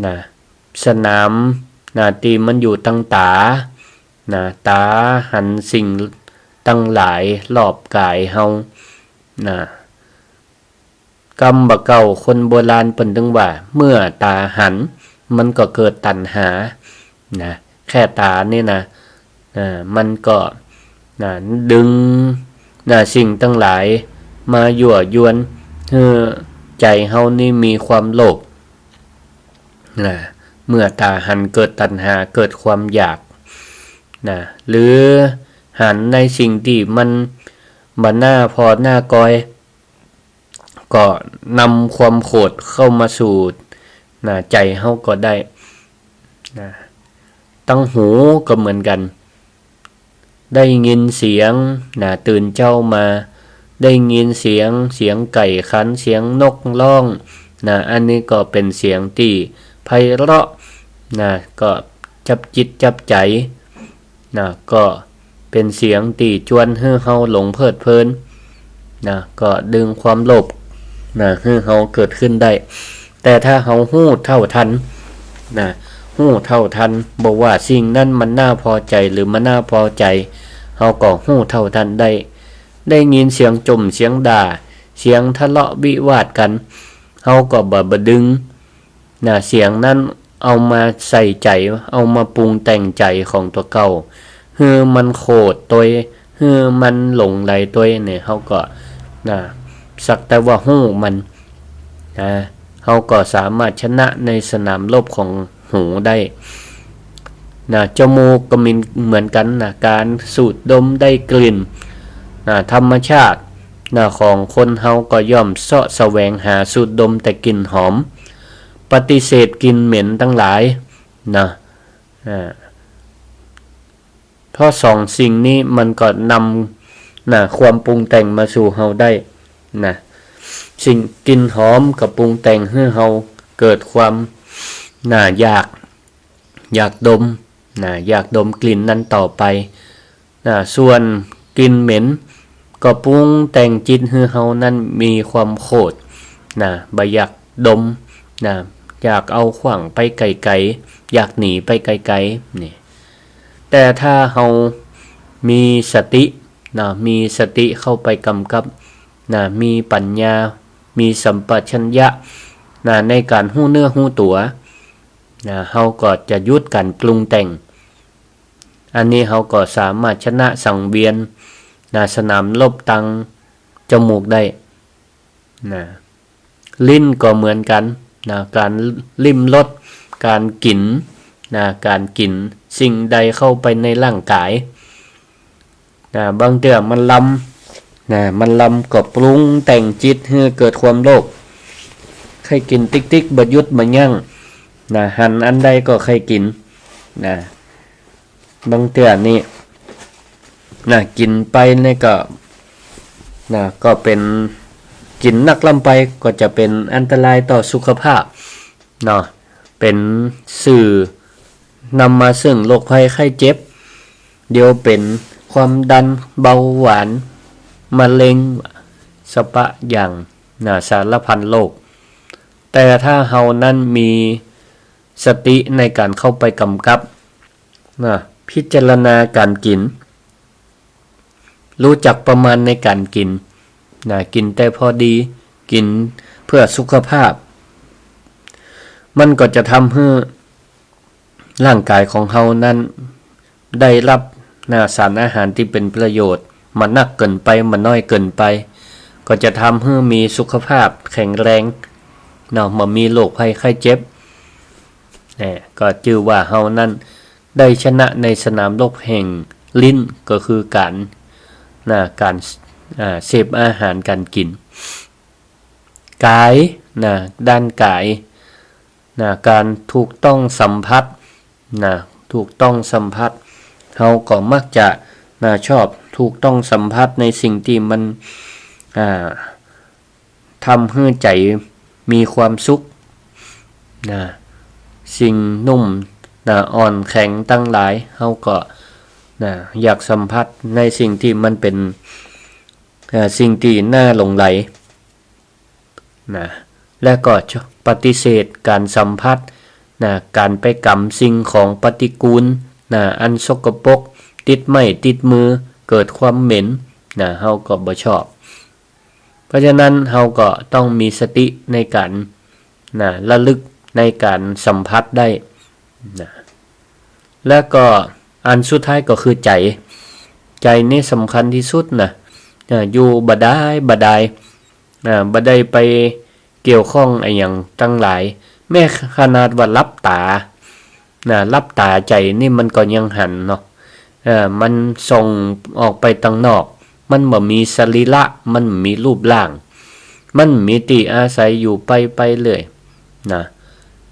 นะ สนามนะ ตี้มันอยู่ตังต๋านะ ต๋าหันสิ่งตังหลายรอบก๋ายเฮานะ ก กำบ่าเก่าคนโบราณเปิ้นตึงว่า เมื่อต๋าหัน มันก็เกิดตัณหา นะ แค่ต๋านี่นะ อ่า มันก็ นะ ดึง นะ สิ่งตังหลายมายั่วยวน หื้อใจ๋เฮานี่มีความโลภ นะ เมื่อต๋าหันเกิดตัณหา เกิดความอยาก นะ หรือหันในสิ่งตี้มันบ่น่าผ่อน่ากอย ก็นำความโขดเข้ามาสู่ นะ ใจ๋เฮาก็ได้ นะ ตังหูก็เหมือนกั๋น ได้ยินเสียง นะ ตื่นเจ๊ามา ได้ยินเสียง เสียงไก่ขัน เสียงนกฮ้อง นะ อันนี้ก็เป๋นเสียงตี้ไพเราะ นะ ก็จับจิตจับใจ๋ นะ ก็เป๋นเสียงตี้จวนหื้อเฮาหลงเพลิดเพลิน นะ ก็ดึงความโลภ นะ หื้อเฮาเกิดขึ้นได้ แต่ถ้าเฮาฮู้เท่าทัน นะ ฮู้เท่าทัน บ่ว่าสิ่งนั้นมันน่าผ่อใจ๋หรือบ่น่าผ่อใจ๋ เฮาก็ฮู้เท่าทันได้ ได้ยินเสียงจ่มเสียงด่า เสียงทะเลาะวิวาทกั๋น เฮาก็บ่ บ่ดึง นะ เสียงนั้นเอามาใส่ใจ๋ เอามาปรุงแต่งใจ๋ของตั๋วเก่า หื้อมันโขดตวย หื้อมันหลงใหลตวยเนี่ย เฮาก็ นะ สักแต่ว่าฮู้มัน นะ เฮาก็สามารถชนะในสนามรบของหูได้ นะ จมูกก็มีเหมือนกั๋น นะ ก๋านสูดดมได้กลิ่น นะ ธรรมชาติ นะ ของคนเฮาก็ย่อมเซาะแสวงหาสูดดมแต่กลิ่นหอม ปฏิเสธกลิ่นเหม็นตังหลาย นะ อ่า เพราะสองสิ่งนี้มันก็นำ นะ ความปรุงแต่งมาสู่เฮาได้ นะ สิ่งกลิ่นหอมก็ปรุงแต่งหื้อเฮาเกิดความ นะ อยาก อยากดม นะ อยากดมกลิ่นนั้นต่อไป นะ ส่วนกลิ่นเหม็นก็ปรุงแต่งจิตหื้อเฮานั้นมีความโขด นะ บ่อยากดม นะ อยากเอาขว้างไปไก๋ๆ อยากหนีไปไก๋ๆ นี่ แต่ถ้าเฮามีสติ นะ มีสติเข้าไปกำกับ นะ มีปัญญา มีสัมปชัญญะ นะ ในก๋านฮู้เนื้อฮู้ตั๋ว นะ เฮาก็จะหยุดก๋านปรุงแต่ง อันนี้เฮาก็สามารถชนะสังเวียน นะ สนามรบตังจมูกได้ นะ ลิ้นก็เหมือนกั๋น นะ ก๋านลิ้มรส ก๋านกิ๋น นะ ก๋านกิ๋นสิ่งใดเข้าไปในร่างก๋าย นะ บางเตื้อมันลำ นะ มันลำก็ปรุงแต่งจิตหื้อเกิดความโลภ ใค่กิ๋นติ๊กๆ บ่หยุดบ่ยั้ง นะ หันอันใดก็ใค่กิ๋น นะ บางเตื้อนี่ นะ กิ๋นไปนี่ก็ นะ ก็เป๋น กิ๋นนักล้ำไปก็จะเป๋นอันตรายต่อสุขภาพ เนาะ เป๋นสื่อนำมาซึ่งโรคภัยไข้เจ็บ เดี๋ยวเป๋นความดัน เบาหวาน มะเร็ง สะปะอย่าง นะ สารพันโรค แต่ถ้าเฮานั้นมีสติในก๋านเข้าไปกำกับ นะ พิจารณาก๋านกิ๋น ฮู้จักประมาณในก๋านกิ๋น นะ กิ๋นแต่พอดี กิ๋นเพื่อสุขภาพ มันก็จะทำหื้อร่างก๋ายของเฮานั้นได้ฮับ นะ สารอาหารตี้เป๋นประโยชน์ บ่นักเกิ๋นไป บ่น้อยเกิ๋นไป ก็จะทำหื้อมีสุขภาพแข็งแรง เนาะ บ่มีโรคภัยไข้เจ็บ นะ ก็จื้อว่าเฮานั้น ได้ชนะในสนามรบแห่งลิ้น ก็คือก๋าน นะ ก๋าน อ่า เสพอาหารก๋านกิ๋น ก๋าย นะ ด้านก๋าย นะ ก๋านถูกต้องสัมผัส นะ ถูกต้องสัมผัส เฮาก็มักจะ นะ ชอบถูกต้องสัมผัสในสิ่งตี้มัน อ่า ทำหื้อใจ๋มีความสุข นะ สิ่งนุ่ม นะ อ่อนแข็งตังหลาย เฮาก็ นะ อยากสัมผัสในสิ่งตี้มันเป๋น อ่า สิ่งตี้น่าหลงใหล นะ และก็ปฏิเสธก๋านสัมผัส นะ ก๋านไปกำสิ่งของปฏิกูล นะ อันสกปรก ติดไม้ติดมือ เกิดความเหม็น นะ เฮาก็บ่ชอบ เพราะฉะนั้นเฮาก็ต้องมีสติในก๋าน นะ ระลึกในก๋านสัมผัสได้ นะ แล้วก็อันสุดท้ายก็คือใจ๋ ใจ๋นี่สำคัญตี้สุดนะ นะ อยู่บ่ดายบ่ดาย อ่า บ่ได้ไปเกี่ยวข้องอะหยังตังหลาย แม้ขนาดว่าหลับต๋า นะ หลับต๋าใจ๋นี่มันก็ยังหันเนาะ เอ่อ มันส่องออกไปตังนอก มันบ่มีสรีระ มันบ่มีรูปร่าง มันบ่มีตี้อาศัย อยู่ไปไปเรื่อย นะ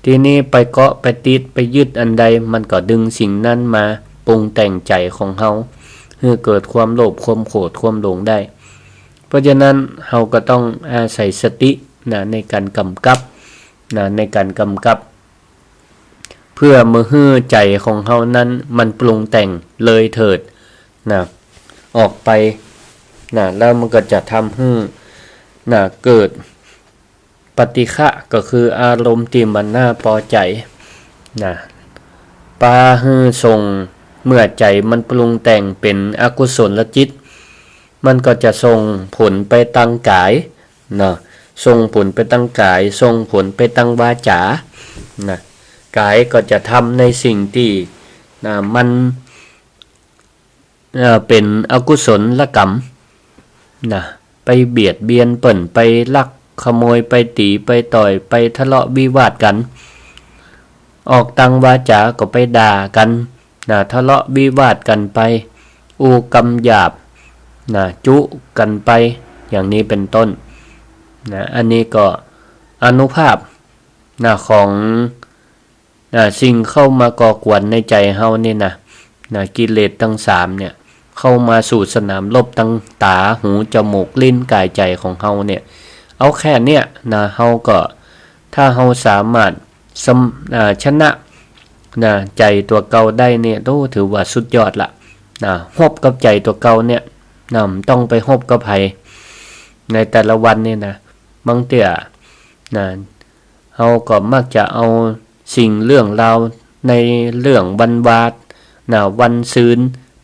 ทีนี้ไปเกาะไปติดไปยึดอันใด มันก็ดึงสิ่งนั้นมาปรุงแต่งใจ๋ของเฮา หื้อเกิดความโลภ ความโกรธ ความหลงได้ เพราะฉะนั้นเฮาก็ต้องอาศัยสติ นะ ในก๋านกำกับ นะ ในก๋านกำกับ เพื่อบ่หื้อใจ๋ของเฮานั้นมันปรุงแต่งเลยเถิด นะ ออกไป นะ แล้วมันก็จะทำหื้อ นะ เกิด ปฏิฆะ ก็คืออารมณ์ตี้บ่น่าปอใจ๋ นะ ปาหื้อส่ง เมื่อใจ๋มันปรุงแต่งเป๋นอกุศลจิต มันก็จะส่งผลไปตังก๋าย เนาะ ส่งผลไปตังก๋าย ส่งผลไปตังวาจ๋า นะ ก๋ายก็จะทำในสิ่งตี้ นะ มัน เอ่อ เป๋นอกุศลกรรม นะ ไปเบียดเบียนเปิ้น ไปลักขโมย ไปตี๋ ไปต่อย ไปทะเลาะวิวาทกั๋น ออกตังวาจ๋าก็ไปด่ากั๋น นะ ทะเลาะวิวาทกั๋นไป อู้กำหยาบ นะ จุกั๋นไป อย่างนี้เป๋นต้น นะ อันนี้ก็อานุภาพ นะ ของ นะ สิ่งเข้ามาก่อกวนในใจ๋เฮานี่นะ นะ กิเลสตังสามเนี่ย เข้ามาสู่สนามรบตังต๋า หู จมูก ลิ้น ก๋าย ใจ๋ของเฮาเนี่ย เอาแค่เนี่ยนะ เฮาก็ ถ้าเฮาสามารถสำ- อ่า ชนะ นะ ใจ๋ตั๋วเก่าได้เนี่ย โอ้ ถือว่าสุดยอดละ นะ รบกับใจ๋ตั๋วเก่าเนี่ย นะ บ่ต้องไปรบกับใผ ในแต่ละวันเนี่ยนะ บางเตื้อ นะ เฮาก็มักจะเอาสิ่งเรื่องราวในเรื่องวันวาด นะ วันซืน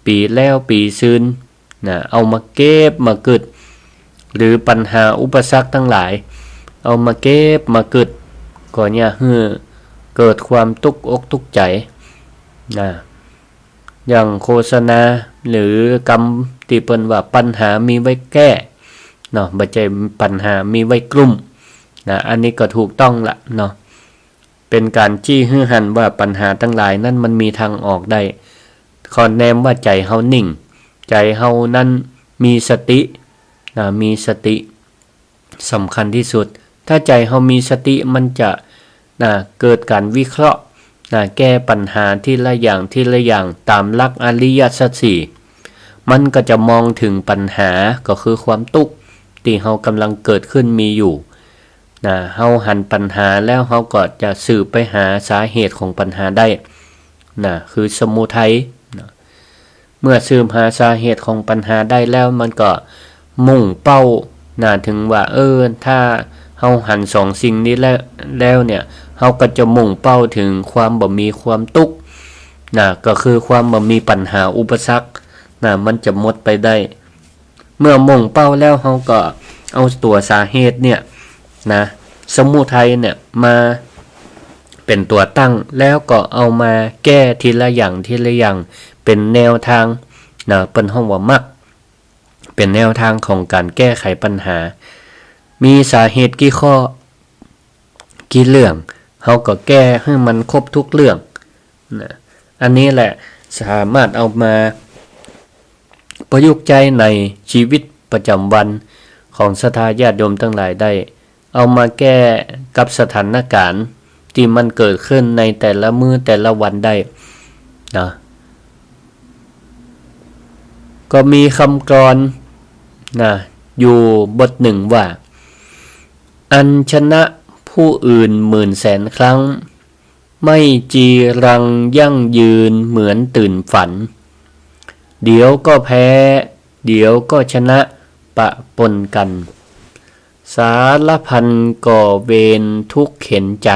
ปี๋แล้วปี๋ซืน นะ เอามาเก็บมากึ๊ด หรือปัญหาอุปสรรคตังหลาย เอามาเก็บมากึ๊ด ก็เยียะหื้อเกิดความตุ๊กอกตุ๊กใจ๋ นะ อย่างโฆษณา หรือกำตี้เปิ้นว่าปัญหามีไว้แก้ เนาะ บ่ใจ้ปัญหามีไว้กลุ้ม นะ อันนี้ก็ถูกต้องละเนาะ เป๋นก๋านจี้หื้อหันว่าปัญหาตังหลายนั้นมันมีตางออกได้ ขอแนมว่าใจ๋เฮานิ่ง ใจ๋เฮานั้นมีสติ นะ มีสติ สำคัญตี้สุด ถ้าใจ๋เฮามีสติ มันจะ นะ เกิดก๋านวิเคราะห์ นะ แก้ปัญหาทีละอย่าง ทีละอย่าง ต๋ามหลักอริยสัจสี่ มันก็จะมองเถิงปัญหา ก็คือความตุ๊กข์ตี้เฮากำลังเกิดขึ้นมีอยู่ นะ เฮาหันปัญหาแล้ว เฮาก็จะสืบไปหาสาเหตุของปัญหาได้ นะ คือสมุทัย นะ เมื่อสืบหาสาเหตุของปัญหาได้แล้ว มันก็มุ่งเป้า นะ เถิงว่า เออ ถ้าเฮาหันสองสิ่งนี้แล้ว แล้วเนี่ย เฮาก็จะมุ่งเป้าเถิงความบ่มีความตุ๊กข์ นะ ก็คือความบ่มีปัญหาอุปสรรค นะ มันจะหมดไปได้ เมื่อมุ่งเป้าแล้ว เฮาก็เอาตั๋วสาเหตุเนี่ย นะ สมุทัยเนี่ย มาเป๋นตั๋วตั้ง แล้วก็เอามาแก้ทีละอย่าง ทีละอย่าง เป๋นแนวตาง นะ เปิ้นฮ้องว่ามรรค เป๋นแนวตางของก๋านแก้ไขปัญหา มีสาเหตุกี่ข้อ กี่เรื่อง เฮาก็แก้หื้อมันครบทุกเรื่อง นะ อันนี้แหละสามารถเอามาประยุกต์ใจ๊ในชีวิตประจ๋ำวันของศรัทธาญาติโยมตังหลายได้ เอามาแก้กับสถานก๋ารณ์ตี้มันเกิดขึ้นในแต่ละมื้อแต่ละวันได้ นะ ก็มีกำกลอน นะ อยู่บทหนึ่งว่า อันชนะผู้อื่นหมื่นแสนครั้ง ไม่จีรังยั่งยืนเหมือนตื่นฝัน เดี๋ยวก็แพ้ เดี๋ยวก็ชนะปะปนกัน สารพันก่อเวรทุกข์เข็ญใจ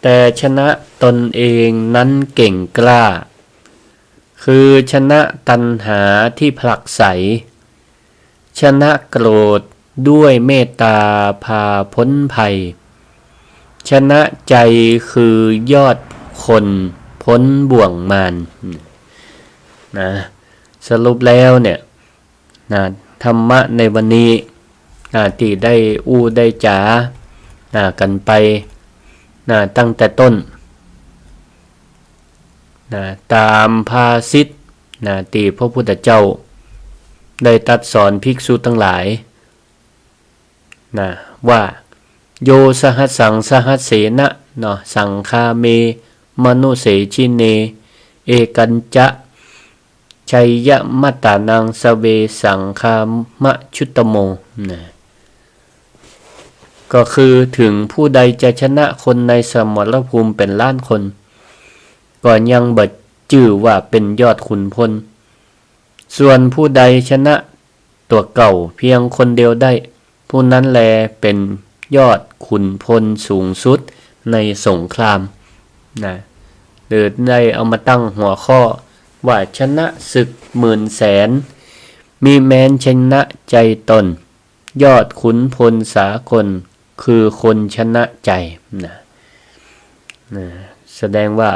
แต่ชนะตนเองนั้นเก่งกล้า คือชนะตัณหาที่ผลักไส ชนะโกรธด้วยเมตตาพาพ้นภัย ชนะใจคือยอดคนพ้นบ่วงมาร นะ สรุปแล้วเนี่ย นะ ธรรมะในวันนี้ นะ ตี้ได้อู้ได้จ๋า นะ กั๋นไป นะ ตั้งแต่ต้น นะ ต๋ามภาษิต นะ ตี้พระพุทธเจ้าได้ตรัสสอนภิกษุตังหลาย นะ ว่า โยสหัสสังสหัสเสนะ เนาะ สังฆาเม มะนุเส จิเน เอกัญจะ ชัยยะมะตานัง สะเว สังฆามัจจุตโม นะ ก็คือเถิงผู้ใดจะชนะคนในสมรภูมิเป๋นล้านคน ก็ยังบ่จื้อว่าเป๋นยอดขุนพล ส่วนผู้ใดชนะตั๋วเก่าเพียงคนเดียวได้ ผู้นั้นแลเป๋นยอดขุนพลสูงสุดในสงคราม นะ หรือได้เอามาตั้งหัวข้อว่า ชนะศึกหมื่นแสน มิแม้นชนะใจตน ยอดขุนพลสากล คือคนชนะใจ นะ นะ แสดงว่า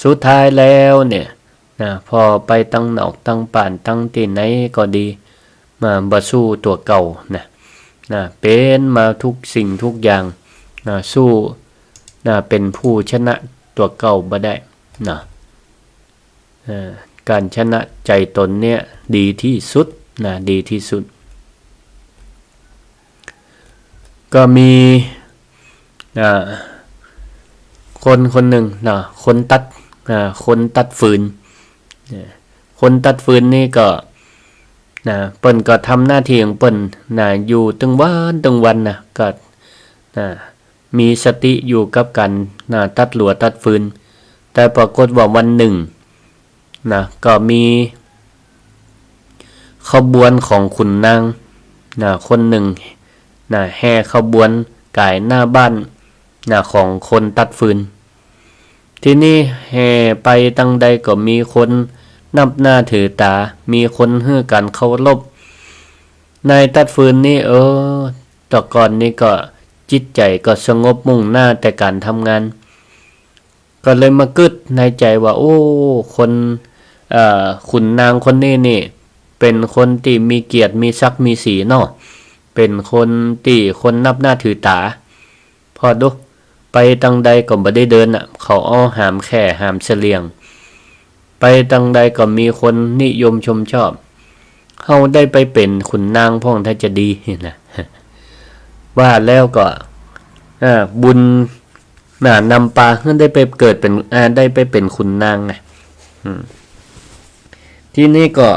สุดท้ายแล้วเนี่ย นะ ผ่อไปตังนอกตังป่านตังตี้ไหนก็ดี มาบ่สู้ตั๋วเก่านะ นะ เป๋นมาทุกสิ่งทุกอย่าง นะ สู้ นะ เป๋นผู้ชนะตั๋วเก่าบ่ได้ นะ เอ่อ ก๋านชนะใจ๋ต๋นเนี่ยดีตี้สุดนะ ดีตี้สุด ก็มี อ่า คนคนนึ่งนะ คนตัด อ่า คนตัดฟืน เนี่ย คนตัดฟืนนี่ก็ นะ เปิ้นก็ทำหน้าตี้ของเปิ้น นะ อยู่ตึงวันตึงวันนะ ก็ นะ มีสติอยู่กับก๋าน นะ ตัดหลัวตัดฟืน แต่ปรากฏว่าวันนึ่ง นะ ก็มีขบวนของขุนนาง นะ คนนึ่ง นะ แห่ขบวนก๋ายหน้าบ้าน นะ ของคนตัดฟืน ทีนี้แห่ไปตังใดก็มีคนนับหน้าถือต๋า มีคนหื้อก๋านเคารพ นายตัดฟืนนี่ เออ แต่ก่อนนี่ก็จิตใจ๋ก็สงบมุ่งหน้าแต่ก๋านทำงาน ก็เลยมากึ๊ดในใจ๋ว่า โอ้ คน เอ่อ ขุนนางคนนี้นี่ เป๋นคนตี้มีเกียรติ มีศักดิ์ มีศรีเนาะ เป๋นคนตี้คนนับหน้าถือต๋า ผ่อดู ไปตังใดก็บ่ได้เดินน่ะ เขาเอาหามแข่หามเสลี่ยง ไปตังใดก็มีคนนิยมชมชอบ เฮาได้ไปเป๋นขุนนางพ่องถ้าจะดีนะ ว่าแล้วก็ อ่า บุญ น่ะ นำปาหื้อได้ไปเกิดเป๋น อ่า ได้ไปเป๋นขุนนางไง อืม ทีนี้ก็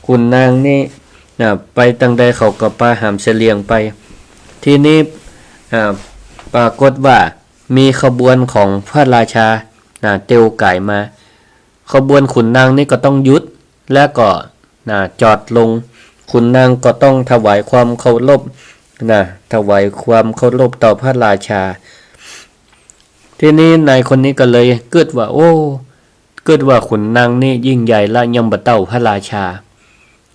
ขุนนางนี่ น่ะ ไปตังใดเขาก็ปาหามเสลี่ยงไป ทีนี้ อ่า ปรากฏว่ามีขบวนของพระราชา น่ะ เตียวก๋ายมา ขบวนขุนนางนี่ก็ต้องหยุด แล้วก็ น่ะ จอดลง ขุนนางก็ต้องถวายความเคารพ น่ะ ถวายความเคารพต่อพระราชา ทีนี้นายคนนี้ก็เลยกึ๊ดว่า โอ้ กึ๊ดว่าขุนนางนี่ยิ่งใหญ่ละ ยังบ่เต้าพระราชา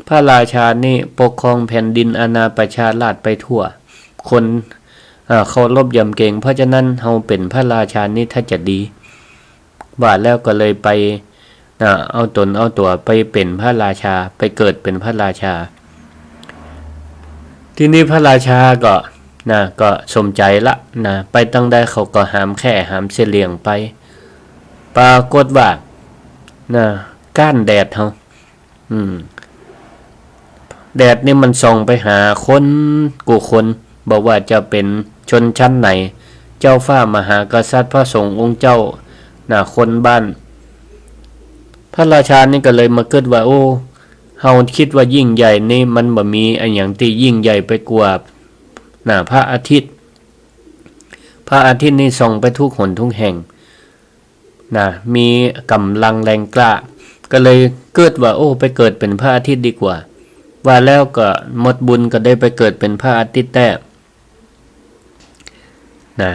พระราชานี่ปกครองแผ่นดินอาณาประชาราษฎร์ไปทั่ว คน เอ่อ เคารพยำเกรง เพราะฉะนั้นเฮาเป๋นพระราชานี่ถ้าจะดี ว่าแล้วก็เลยไป น่ะ เอาต๋นเอาตั๋วไปเป๋นพระราชา ไปเกิดเป๋นพระราชา ทีนี้พระราชาก็ น่ะ ก็สมใจ๋ละ น่ะ ไปตังใดเขาก็หามแข่หามเสลี่ยงไป ปรากฏว่า น่ะ ก้านแดดเฮา อืม แดดนี่มันส่องไปหาคนกู้คน บ่ว่าจะเป๋นชนชั้นไหน เจ้าฟ้ามหากษัตริย์ พระสงฆ์องค์เจ้า น่ะ คนบ้าน พระราชานี่ก็เลยมากึ๊ดว่า โอ้ เฮาคิดว่ายิ่งใหญ่นี่ มันบ่มีอะหยังตี้ยิ่งใหญ่ไปกว่า น่ะ พระอาทิตย์ พระอาทิตย์นี่ส่องไปทุกหนทุกแห่ง น่ะ มีก๋ำลังแรงกล้า ก็เลยกึ๊ดว่า โอ้ ไปเกิดเป๋นพระอาทิตย์ดีกว่า ว่าแล้วก็หมดบุญก็ได้ไปเกิดเป๋นพระอาทิตย์แต๊ น่ะ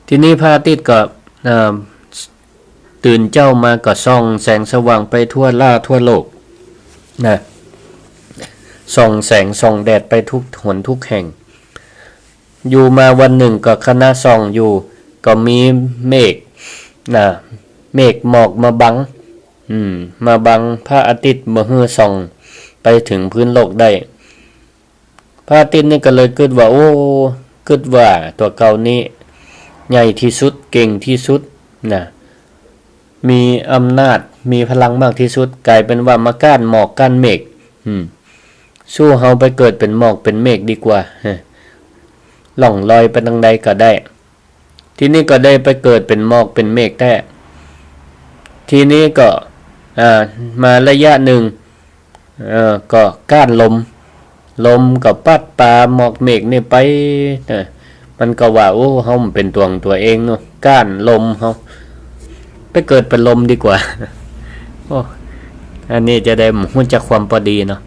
ทีนี้พระอาทิตย์ก็ เอ่อ ตื่นเจ๊ามาก็ส่องแสงสว่างไปทั่วล่าทั่วโลก น่ะ ส่องแสงส่องแดดไปทุกหนทุกแห่ง อยู่มาวันนึ่งก็ขณะส่องอยู่ ก็มีเมฆ นะ เมฆหมอกมาบัง อืม มาบังพระอาทิตย์บ่หื้อส่องไปเถิงพื้นโลกได้ พระอาทิตย์นี่ก็เลยกึ๊ดว่า โอ้ กึ๊ดว่าตั๋วเก่านี้ใหญ่ตี้สุด เก่งตี้สุด นะ มีอำนาจ มีพลังมากตี้สุด ก๋ายเป๋นว่ามาก้านหมอกก้านเมฆ อืม สู้เฮาไปเกิดเป๋นหมอกเป๋นเมฆดีกว่า ฮะ ล่องลอยไปตางใดก็ได้ ทีนี้ก็ได้ไปเกิดเป๋นหมอกเป๋นเมฆแต๊ ทีนี้ก็ อ่า มาระยะนึ่ง เอ่อ ก็ก้านลม ลมก็ปั๊ดปาหมอกเมฆนี่ไป เออ มันก็ว่า โอ้ เฮามันเป๋นตั๋วของตั๋วเองเนาะ ก้านลมเฮา ไปเกิดเป๋นลมดีกว่า โอ้ อันนี้จะได้ฮู้จักความปอดีเนาะ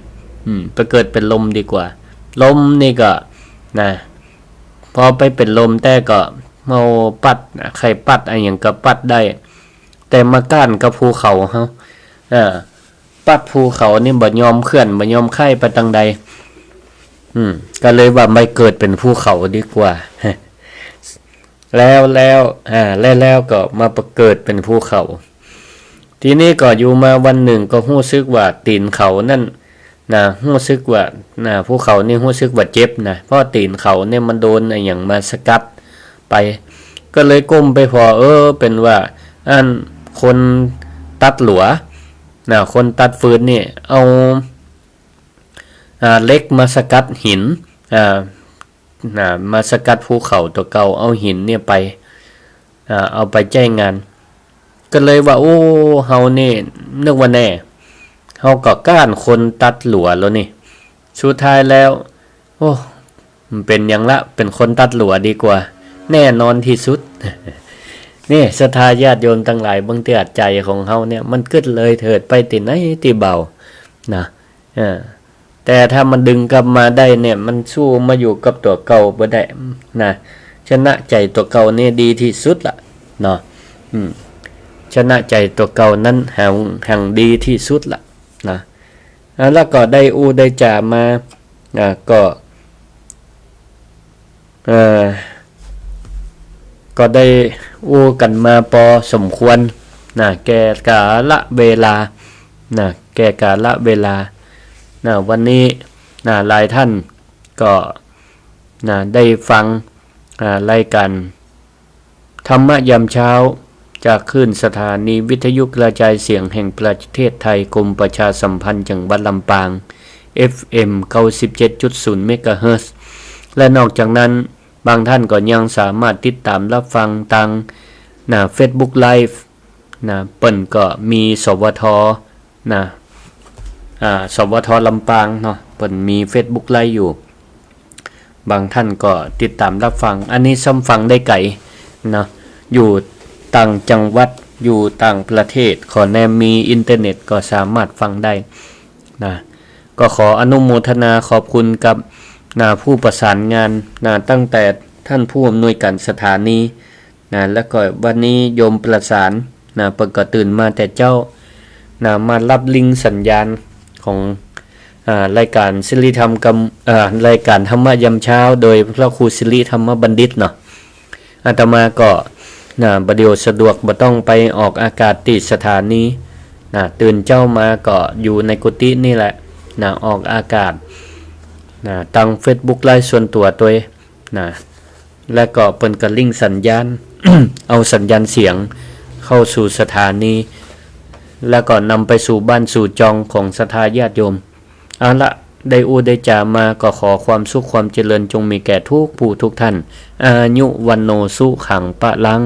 อืม ไปเกิดเป๋นลมดีกว่า ลมนี่ก็ นะ พอไปเป๋นลมแต๊ก็เฮาปั๊ด ใค่ปั๊ดอะหยังก็ปั๊ดได้ แต่มาก้านกับภูเขาเฮา เออ ปั๊ดภูเขานี่บ่ยอมเคลื่อน บ่ยอมไขว่ไปตางใด อืม ก็เลยว่าไปเกิดเป๋นภูเขาดีกว่า แล้ว แล้ว อ่า แล้ว แล้วก็มาไปเกิดเป๋นภูเขา ทีนี้ก็อยู่มาวันนึ่งก็ฮู้สึกว่าตี๋นเขานั้น นะ ฮู้สึกว่า นะ ภูเขานี่ฮู้สึกว่าเจ็บนะ เพราะตี๋นเขาเนี่ยมันโดนอะหยังมาสกัดไป ก็เลยก้มไปผ่อ เออ เป๋นว่า อัน คนตัดหลัว นะ คนตัดฟืนนี่ เอา อ่า เหล็กมาสกัดหิน อ่า นะ มาสกัดภูเขาตั๋วเก่า เอาหินเนี่ยไป อ่า เอาไปใจ๊งาน ก็เลยว่า โอ้ เฮานี่นึกว่าแน่ เฮาก็ก้านคนตัดหลัวแล้วนี่ สุดท้ายแล้ว โอ้ มันเป๋นหยังละ เป๋นคนตัดหลัวดีกว่า แน่นอนตี้สุด นี่ศรัทธาญาติโยมตังหลาย บางเตื้อใจ๋ของเฮาเนี่ย มันกึ๊ดเลยเถิดไปตี้ไหนตี้เบา นะ เออ แต่ถ้ามันดึงกลับมาได้เนี่ย มันสู้มาอยู่กับตั๋วเก่าบ่ได้นะ ชนะใจ๋ตั๋วเก่านี่ดีตี้สุดละเนาะ อืม ชนะใจ๋ตั๋วเก่านั้นหัง หังดีตี้สุดละนะ อ่ะ แล้วก็ได้อู้ได้จ๋ามา อ่ะ ก็ เอ่อ ก็ได้อู้กั๋นมาปอสมควรนะ แก่กาละเวลานะ แก่กาละเวลานะ วันนี้นะ หลายท่านก็นะ ได้ฟัง อ่า รายการธรรมะยามเช้า จากคลื่นสถานีวิทยุกระจายเสียงแห่งประเทศไทย กรมประชาสัมพันธ์จังหวัดลำปาง เอฟเอ็ม เก้าสิบเจ็ดจุดศูนย์เมกะเฮิรตซ์ และนอกจากนั้น บางท่านก็ยังสามารถติดตามรับฟังตาง นะ เฟซบุ๊กไลฟ์ นะ เปิ้นก็มี สวท นะ อ่า สวท ลำปางเนาะ เปิ้นมีเฟซบุ๊กไลฟ์อยู่ บางท่านก็ติดตามรับฟัง อันนี้ซ้ำฟังได้ไก๋เนาะ อยู่ต่างจังหวัด อยู่ต่างประเทศ ขอแนมมีอินเทอร์เน็ตก็สามารถฟังได้นะ ก็ขออนุโมทนาขอบคุณกับ นะ ผู้ประสานงานนะ ตั้งแต่ท่านผู้อำนวยการสถานี นะ แล้วก็วันนี้โยมประสานนะ เปิ้นก็ตื่นมาแต่เจ๊านะ มารับลิงก์สัญญาณของ อ่า รายการสิริธรรมกำ อ่า รายการธรรมะยามเช้า โดยพระครูสิริธรรมบัณฑิตเนาะ อาตมาก็นะ บ่าเดี่ยวสะดวก บ่ต้องไปออกอากาศตี้สถานีนะ ตื่นเจ๊ามาก็อยู่ในกุฏินี่แหละนะ ออกอากาศนะ ตางเฟซบุ๊กไลฟ์ส่วนตั๋วตวย นะ และก็เปิ้นก็ลิงก์สัญญาณ เอาสัญญาณเสียงเข้าสู่สถานี แล้วก็นำไปสู่บ้านสู่จองของศรัทธาญาติโยม เอาละ ได้อู้ได้จ๋ามา ก็ขอความสุขความเจริญจงมีแก่ทุกผู้ทุกท่าน อายุ วัณโณ สุขัง พลัง